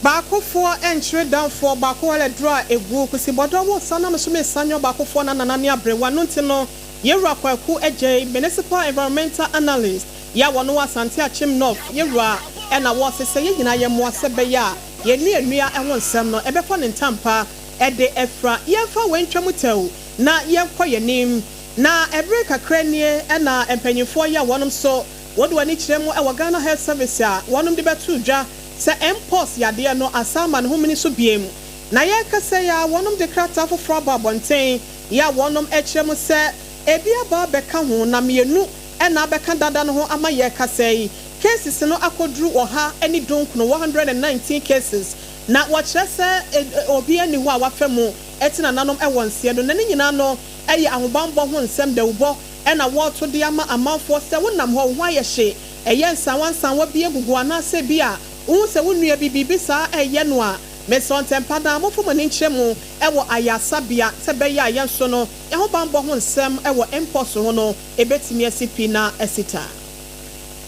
Baakofoɔ nkyerɛ danfoɔ baako wɔlɛ duro a egu kusi bɔdɔ wo sa nam so mesa nyɛ baakofoɔ na nana ne aberewa no nti no Yɛwura Kwaku Agyei, Municipal Environmental Analyst yɛ a wɔno wɔ Asante Akyem North, yɛwura ɛna wɔsesɛ yɛn nyinaa yɛ mmoa sɛ bɛyɛ a yɛn nnua ho nsɛm no ɛbɛfa ne ntampa ɛde afira. Yɛmfa wɔn ntwam tɛw na yɛnkɔ yɛn anim. Na ɛberɛ kakra nie ɛna mpanyinfoɔ yi a wɔnom so wɔde wɔn ani kyerɛ mu ɛwɔ Ghana Health Service a wɔnom de bɛto dwa sɛ Mpox yadeɛ no asa ama ne ho mini so biem. Na yɛrekasa yi a wɔnom de krataa foforɔ abɔ abɔnten yɛ a wɔnom kyerɛ mu sɛ ebi aba abɛka ho na mmienu ɛna abɛka dada no ho ama yɛrekasa yi. Cases no akɔduru 119, 119 cases, na wɔkyerɛ sɛ obi ani hɔ a wafa mu ɛte nananom ɛwɔ nseɛ no na ne nyinaa no ɛyɛ ahobanbɔ ho nsɛm dawubɔ ɛna wɔreto de ama amanfoɔ sɛ wonam hɔ wo ho ayɛ hye, ɛyɛ nsanwa nsanwa bi egugu anaasɛ bi a wohu sɛ wo nua bi biribi saa ɛyɛ no a mesɔ ntɛmpa na mofo mo ani nkyerɛ mu ɛwɔ ayasabea sɛ bɛyɛ a yɛn so no yɛn ho nsɛm ɛwɔ Mpox ho no ebetumi asi pi na asi taa.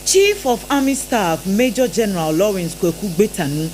Chief of Army Staff Major General Lawrence Kwaku Gbetanu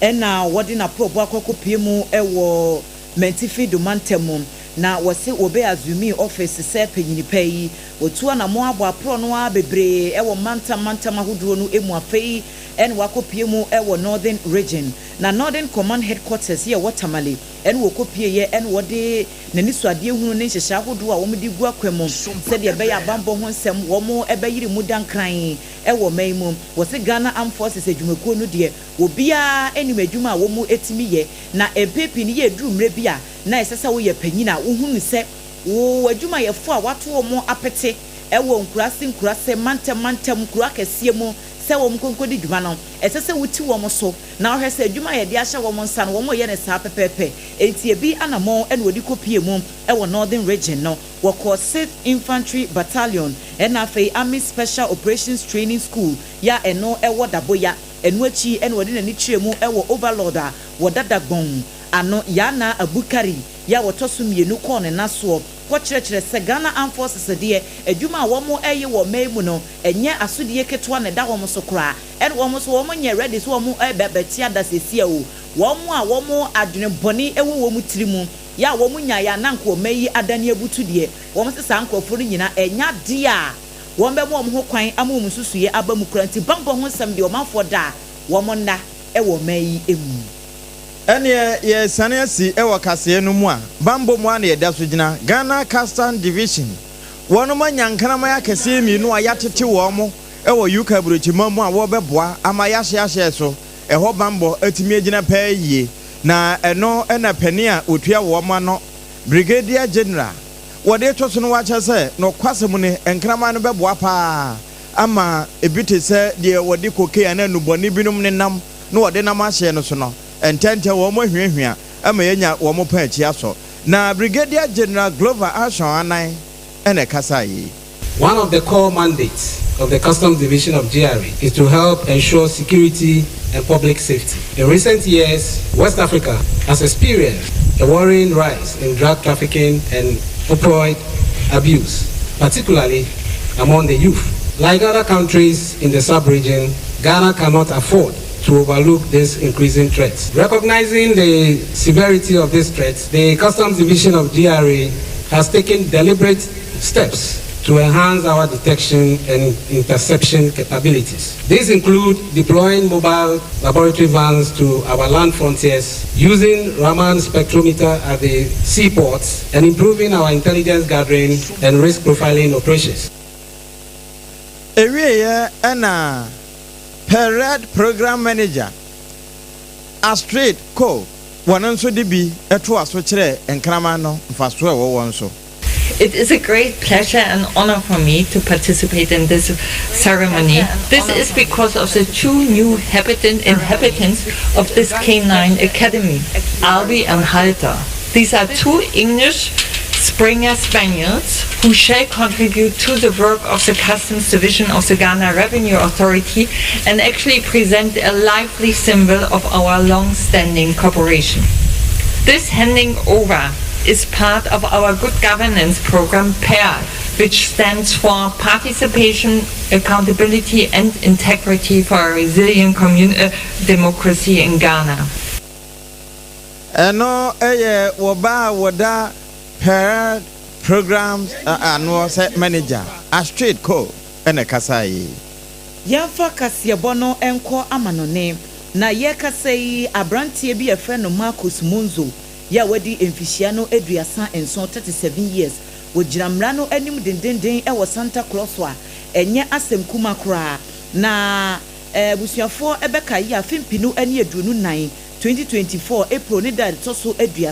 ɛna wɔde n'aporɔbɔ akɔkɔpie mu ɛwɔ Mantifi Domantam mu na wɔse wɔbɛ assume office sɛ panyinipa yi wɔtu anammɔ abɔ aporɔ no a bebree ɛwɔ mantam mantam ahodoɔ no emu. Afei ɛna wakɔpie mu ɛwɔ Northern Region na Northern Command Headquarters yɛ wɔ Tamale ɛna wɔkɔpie yɛ ɛna wɔde n'ani so adeɛ hunu ne nhyehyɛ ahodoɔ a wɔde gu akwan mu sɛdeɛ ɛbɛyɛ abanbɔ ho nsɛm wɔn ɛbɛyere mu dankran ɛwɔ man mu. Wɔse Ghana Armed Forces adwumakuo no deɛ obiara anim adwuma a wɔn etimi yɛ na mpɛn no yɛ eduru mmerɛ bi a na ɛsɛ sɛ woyɛ panyin a wohunu sɛ wo adwumayɛfo a wato wɔn apete ɛwɔ nkuraase nkuraase, mantam mantam, nkuro akɛseɛ mu sɛ wɔn nkonkodi dwuma no ɛsɛ sɛ woti wɔn so na ɔhwɛ sɛ adwuma a yɛde ahyɛ wɔn nsa no wɔn yɛ ne saa pɛpɛɛpɛ. Enti ebi anammɔn ɛna wɔde kɔpie mu ɛwɔ Northern Region no wɔkɔ Sixth Infantry Battalion ɛna afei Army Special Operations Training School ya ɛno ɛwɔ Daboya. Ɛno akyi ɛna wɔde n'ani kyerɛ mu ɛwɔ Overlord a wɔda Dagbɔn ano Yana Abukari ya wɔtɔ so mmienu kɔɔ ne nasoɔ kɔkyerɛkyerɛ sɛ Ghana Armed Forces deɛ adwuma a wɔn ɛyɛ wɔ ɔman mu no ɛnyɛ asodie ketewa na ɛda wɔn so koraa ɛna wɔn nso wɔn nyɛ ready so wɔn ɛbɛ bɛte ada siesie o wɔn a wɔn adwene bɔne ɛwɔ wɔn tiri mu yɛ a wɔn nya yɛ ananko ɔman yi adane abutu deɛ wɔn sɛ saa nkurɔfoɔ no nyinaa ɛnya adeɛ a wɔn bɛma wɔn ho kwan ama wɔn nsusuiɛ aba mu kura nti bambɔ ho nsɛm deɛ ɔmanfoɔ da a wɔn nna ɛwɔ ɔman yi mu. Ɛneɛ yɛresane asi wɔ kaseɛ no mu a, banbɔ mu ara na yɛda so gyina. Ghana Customs Division, wɔnom anya nkraman akɛseɛ mmienu a yɛatete wɔn wɔ UK aburokyiman mu a wɔrebɛboa ama yɛahyeahyɛ so ɛhɔ banbɔ atumi agyina pɛɛ yie. Na ɛno na panin a ɔtua wɔn ano, Brigadier General, wɔde reto so no wakyerɛ sɛ nokwasɛm ni, nkraman no bɛboa paa ama ebi te sɛ deɛ wɔde cocaine anaa nnubɔne binom nenam na wɔde nam ahyeɛ no so no, ntɛntɛm wɔn ahuahua ama yɛanya wɔn pɔn akyi asɔ. Na Brigadier General Glover Ashon Anan na ɛkasaeɛ yi. One of the core mandates of the Customs Division of GRA is to help ensure security and public safety. In recent years, West Africa has experienced a worrying rise in drug trafficking and opioid abuse, particularly among the youth. Like other countries in the sub-region, Ghana cannot afford to overlook this increasing threat. Recognizing the severity of this threat, the Customs Division of GRA has taken deliberate steps to enhance our detection and interception capabilities. These include deploying mobile laboratory vans to our land frontiers, using Raman spectrometer at the seaports, and improving our intelligence gathering and risk profiling operations. Ewieɛ ɛna PARED Program Manager, Astrid Koh, wɔn nso de bi toa so kyerɛɛ nkraman no mfasoɔ a ɛwɔ wɔn so. It is a great pleasure and honor for me to participate in this ceremony. This is because of the two new inhabitants of this canine academy, Albi and Halter. These are two English Springer Spaniels who shall contribute to the work of the Customs Division of the Ghana Revenue Authority and actually present a lively symbol of our long-standing cooperation. This handing over is part of our good governance program PAIR, which stands for Participation, Accountability and Integrity for a Resilient Commun uh, Democracy in Ghana. Ɛno yɛ wɔ ba a wɔda PAIR Programs anoɔ sɛ manager, Astrid Koh na ɛkasaeɛ yi. Yɛmfa kaseɛbɔ no nkɔ amanɔne. Na yɛrekasa yi, aberanteɛ bi a yɛfrɛ no Marcus Monzo yi a wadi mfihyia no 37, 37 years, ɔgyina mmara no anim dendenden wɔ Santa Claus a ɛnyɛ asɛm kuma koraa. Na abusuafoɔ bɛkae afe mpenu ne 24, 2024, April ne da a ɛtɔ so 30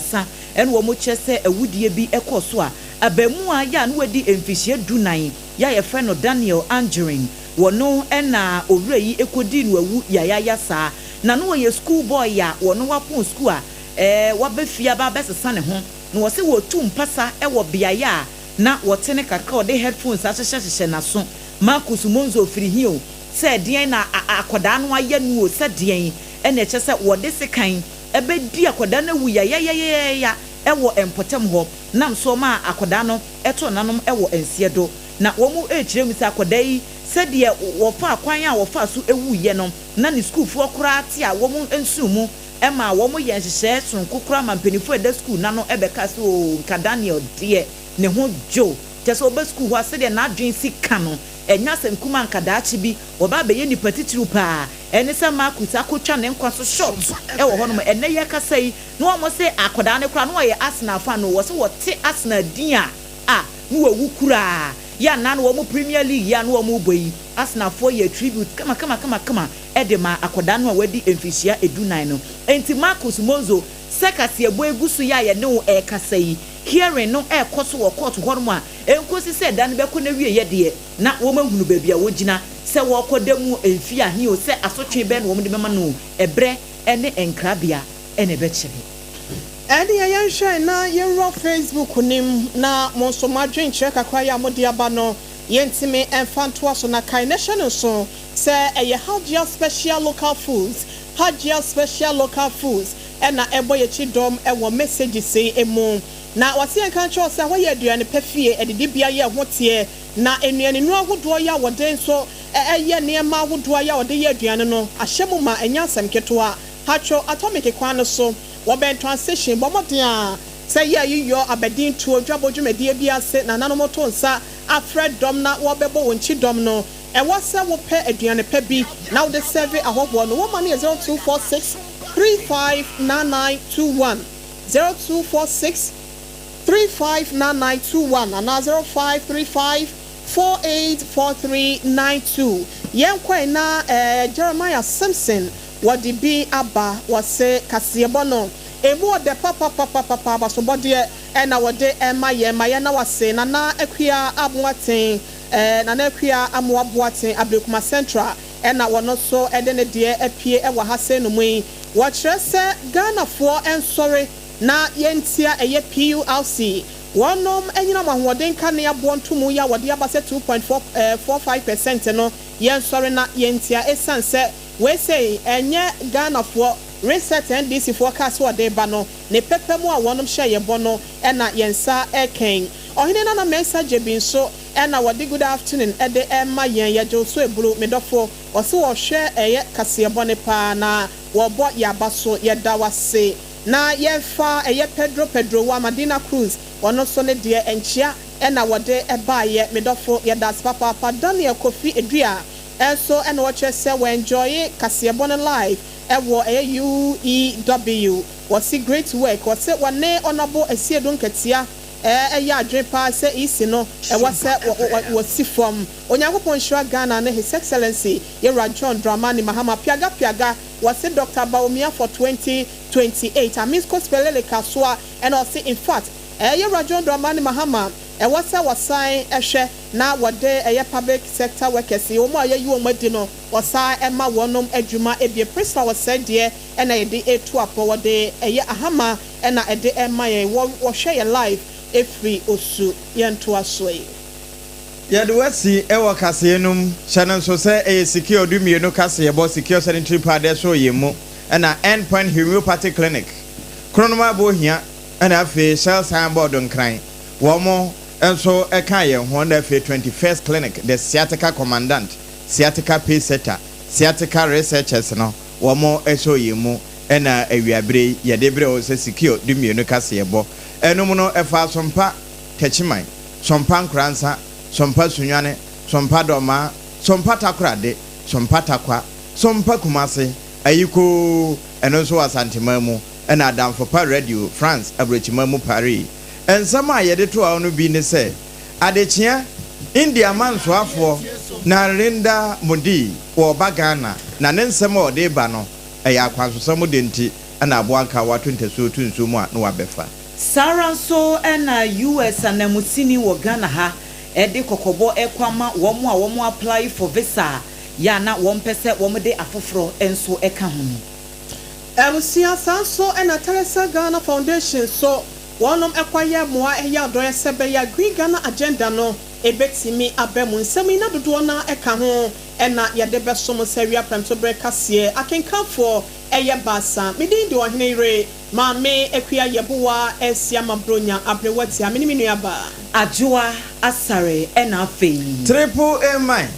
na wɔkyerɛ sɛ awudie bi kɔɔ so a abaamua yi a na wadi mfihyia 14 yi a yɛfrɛ no Daniel Anjorin wɔno na owura yi kɔdii no awu yayaaya saa. Na na ɔyɛ school boy a wɔno wapɔn sukuu a waba fie aba abɛsesa ne ho na wɔse wɔtu mpasa wɔ beaeɛ a na wɔte no kakra a ɔde headphones ahyehyɛhyehyɛ n'aso. Marcus Monzo firi he o, sɛ deɛn na akwadaa no ayɛ no o, sɛ deɛn na ɛkyerɛ sɛ wɔde sekan bɛdi akwadaa no awu yayayayaya wɔ mpɔtam hɔ nam soɔ maa akwadaa no too nanom wɔ nseɛ do. Na wɔn rekyerɛ mu sɛ akwadaa yi sɛdeɛ wɔfaa kwan a wɔfaa so wuiɛ no na ne sukuufoɔ koraa te a wɔn nsono mu maa wɔn yɛɛ nhyehyɛɛ sononko koraa ma mpaninfoɔ a ɛda sukuu no ano bɛkaa sɛ oo nka Daniel deɛ ne ho dwo kyerɛ sɛ ɔba sukuu hɔ a sɛdeɛ n'adwene si ka no ɛnyɛ asɛm kumaa anka daakye bi wɔba abɛyɛ nipa titiriw paa. Ɛne sɛ Marcus akotwa ne nkwa so short wɔ hɔnom. Ɛnnɛ yɛrekasa yi na wɔn se akwadaa no koraa na ɔyɛ Arsenal fan o, wɔse wɔte Arsenal din a a na wawu koraa. Yɛ a na na wɔn Premier League yi a na wɔrebɔ yi, Arsenalfoɔ yɛɛ tribute kama kama kama kama de maa akwadaa no a wadi mfirihyia edunan no. Enti Marcus Monzo, sɛ kaseɛbɔ yi gu so yi a yɛne wo rekasa yi, hearing no rekɔ so wɔ court hɔnom a, ɛnkɔsi sɛ da no bɛkɔ n'awieɛ deɛ, na wɔahunu baabi a wɔgyina, sɛ wɔrekɔda mu mfeɛ ahe o, sɛ asotwe bɛn na wɔde bɛma no o, ɛberɛ ne nkrabea na ɛbɛkyerɛ. Ɛnneɛ yɛnhwɛ na yɛnwura Facebook no mu na mo nso mo adwenkyerɛ kakra yi a mode aba no yɛntumi mfa ntoa so. Na kae na hyɛ no nso sɛ ɛyɛ Hajia Special Local Foods, Hajia Special Local Foods na ɛbɔ yɛn akyi dɔm wɔ messages yi mu. Na wɔse yɛnka nkyerɛ wo sɛ hɔ yɛ aduane pa fie, adidibea yɛ ɛho teɛ, na nnuanennuro ahodoɔ yi a wɔde nso yɛ nneɛma ahodoɔ yi a wɔde yɛ aduane no ahyɛ mu ma ɛnyɛ asɛm ketewa. Hatcho Atomic kwan no so wɔ bɛn transition, bɔ mmɔden a sɛ yɛ ayiyɔ abɛden tuo dwabɔ dwumadie bi ase na nananom to nsa afrɛ dɔm na wɔbɛbɔ wɔn kyi dɔm no, ɛwɔ sɛ wopɛ aduane pa bi na wode sɛve ahɔhoɔ no. Wo ma no yɛ 0246. 359921, 0246 359921 anaa 0535 484392. Yɛnkɔe na eh, Jeremiah Simpson wɔde bi aba, wɔse kaseɛbɔ no emu ɔdɛ papapapapa, abasobɔdeɛ ɛna wɔde ɛma yɛn, ma yɛn na wase Nana Akua Amoaten eh, Nana Akua Amoa Boaten Ablekuma Central ɛna wɔno nso ɛde ne deɛ apue ɛwɔ ha sei nom yi. Wɔkyerɛ sɛ Ghanafoɔ nsɔre na yɛntia ɛyɛ PURC wɔnom anyinam ahoɔden kanea boɔ ntomu yi a wɔde aba sɛ 2.45% no, yɛnsɔre na yɛntia, ɛsiane sɛ wei sei ɛnyɛ Ghanafoɔ reset NDC foɔ kaa sɛ wɔde ba no ne pɛpɛ mu a wɔnom hyɛ yɛ bɔ no ɛna yɛn nsa ɛkɛn. Ɔhene Nana Mensah Gyebi nso ɛna wɔde good afternoon ɛde ɛma yɛn, yɛgye wo so eburu medɔfo. Ɔse wɔhwɛ ɛyɛ kaseɛbɔ ne paa na wɔbɔ yɛ aba so, yɛda wase. Na yɛmfa ɛyɛ Pedro Pedro wa Madina Cruz, ɔno nso ne deɛ nkyea ɛna wɔde ɛbaayɛ, medɔfo yɛda ase papaapa. Daniel Kofi Edua ɛnso ɛna wɔkyerɛ sɛ wɔ enjoy kaseɛbɔ no live ɛwɔ ɛyɛ UEW. Wɔsi great work. Wɔsi wɔne Honourable Asiedu Nketia ɛyɛ adwene paa sɛ EC no ɛwɔ sɛ wɔsi fam. Onyankopɔn nhyira Ghana ne His Excellency Yɛwura John Dramani Mahama. Piaga piaga, wɔsi Dr Bawumia for 2028. Amisco Spelele Kasoa ɛna ɔsi in fact Yɛwura John Dramani Mahama ɛwɔ sɛ wɔsan ɛhwɛ na wɔde ɛyɛ public sector workers wɔn a yɛyi wɔn adi no, wɔsan ɛma wɔnom adwuma ebie. Priscilla wɔsɛ deɛ ɛna yɛde etu apɔ, wɔde ɛyɛ ahama ɛna ɛde ɛma yɛn, wɔ wɔhwɛ yɛ live efiri Osu. Yɛn to aso yi. Yɛde wasi ɛwɔ kaseɛ no mu. Hyɛ no nso sɛ ɛyɛ Secure 12 kaseɛbɔ, Secure Sanitary Pad ɛso yɛ mu, ɛna Endpoint Homeopathy Clinic, Kronom Abohia, ɛna afei Shell Signboard Nkran, wɔn mo nso ɛka yɛn ho, ɛna afei 21st Clinic, the Sciatica Commandant, Sciatica Pace Setter, Sciatica Researchers no, wɔn mo ɛso yɛn mu, ɛna awiabere yɛde brɛ wɔ sɛ Secure 12 kaseɛbɔ ɛnum no ɛfa Sompa Tɛkyiman, Sompa Nkoransa, Sompa Sunyani, Sompa Dɔmaa, Sompa Takorade, Sompa Takwa, Sompa Kumase, Ayikoo, ɛno nso wɔ Asanteman mu, ɛna Adamfopa Radio France aburokyiman mu Paris. Nsɛm a yɛde to awo no bi ne sɛ adekyea India mansoafoɔ Narendra Modi wɔreba Ghana, na ne nsɛm a ɔde ba no ɛyɛ akwansosɛm de nti ɛna aboa nka wato ntasuo to nsuo mu a na wabɛfa. Saa ara nso ɛna US anamusini wɔ Ghana ha ɛde kɔkɔbɔ ɛkɔ ama wɔn a wɔn apply for visa yɛ a na wɔn pɛ sɛ wɔn de afoforɔ nso ɛka ho no. Abusua, saa nso ɛna Teresa Ghana Foundation so wɔnom ɛkɔyɛ mmoa ɛyɛ adɔeɛ sɛ bɛyɛ Green Ghana Agenda no ebetumi aba mu. Nsɛm yi na dodoɔ na ɛka ho ɛna yɛde bɛsom sɛ wia prɛmtoberɛ kaseɛ akenkanfoɔ ɛyɛ baasa. Medin de Ɔhene Yere Maame Akua Yɛboa Asia Mabronya Aberewatia, me ne me nua baa Adwoa Asare, ɛna afei Triple A man.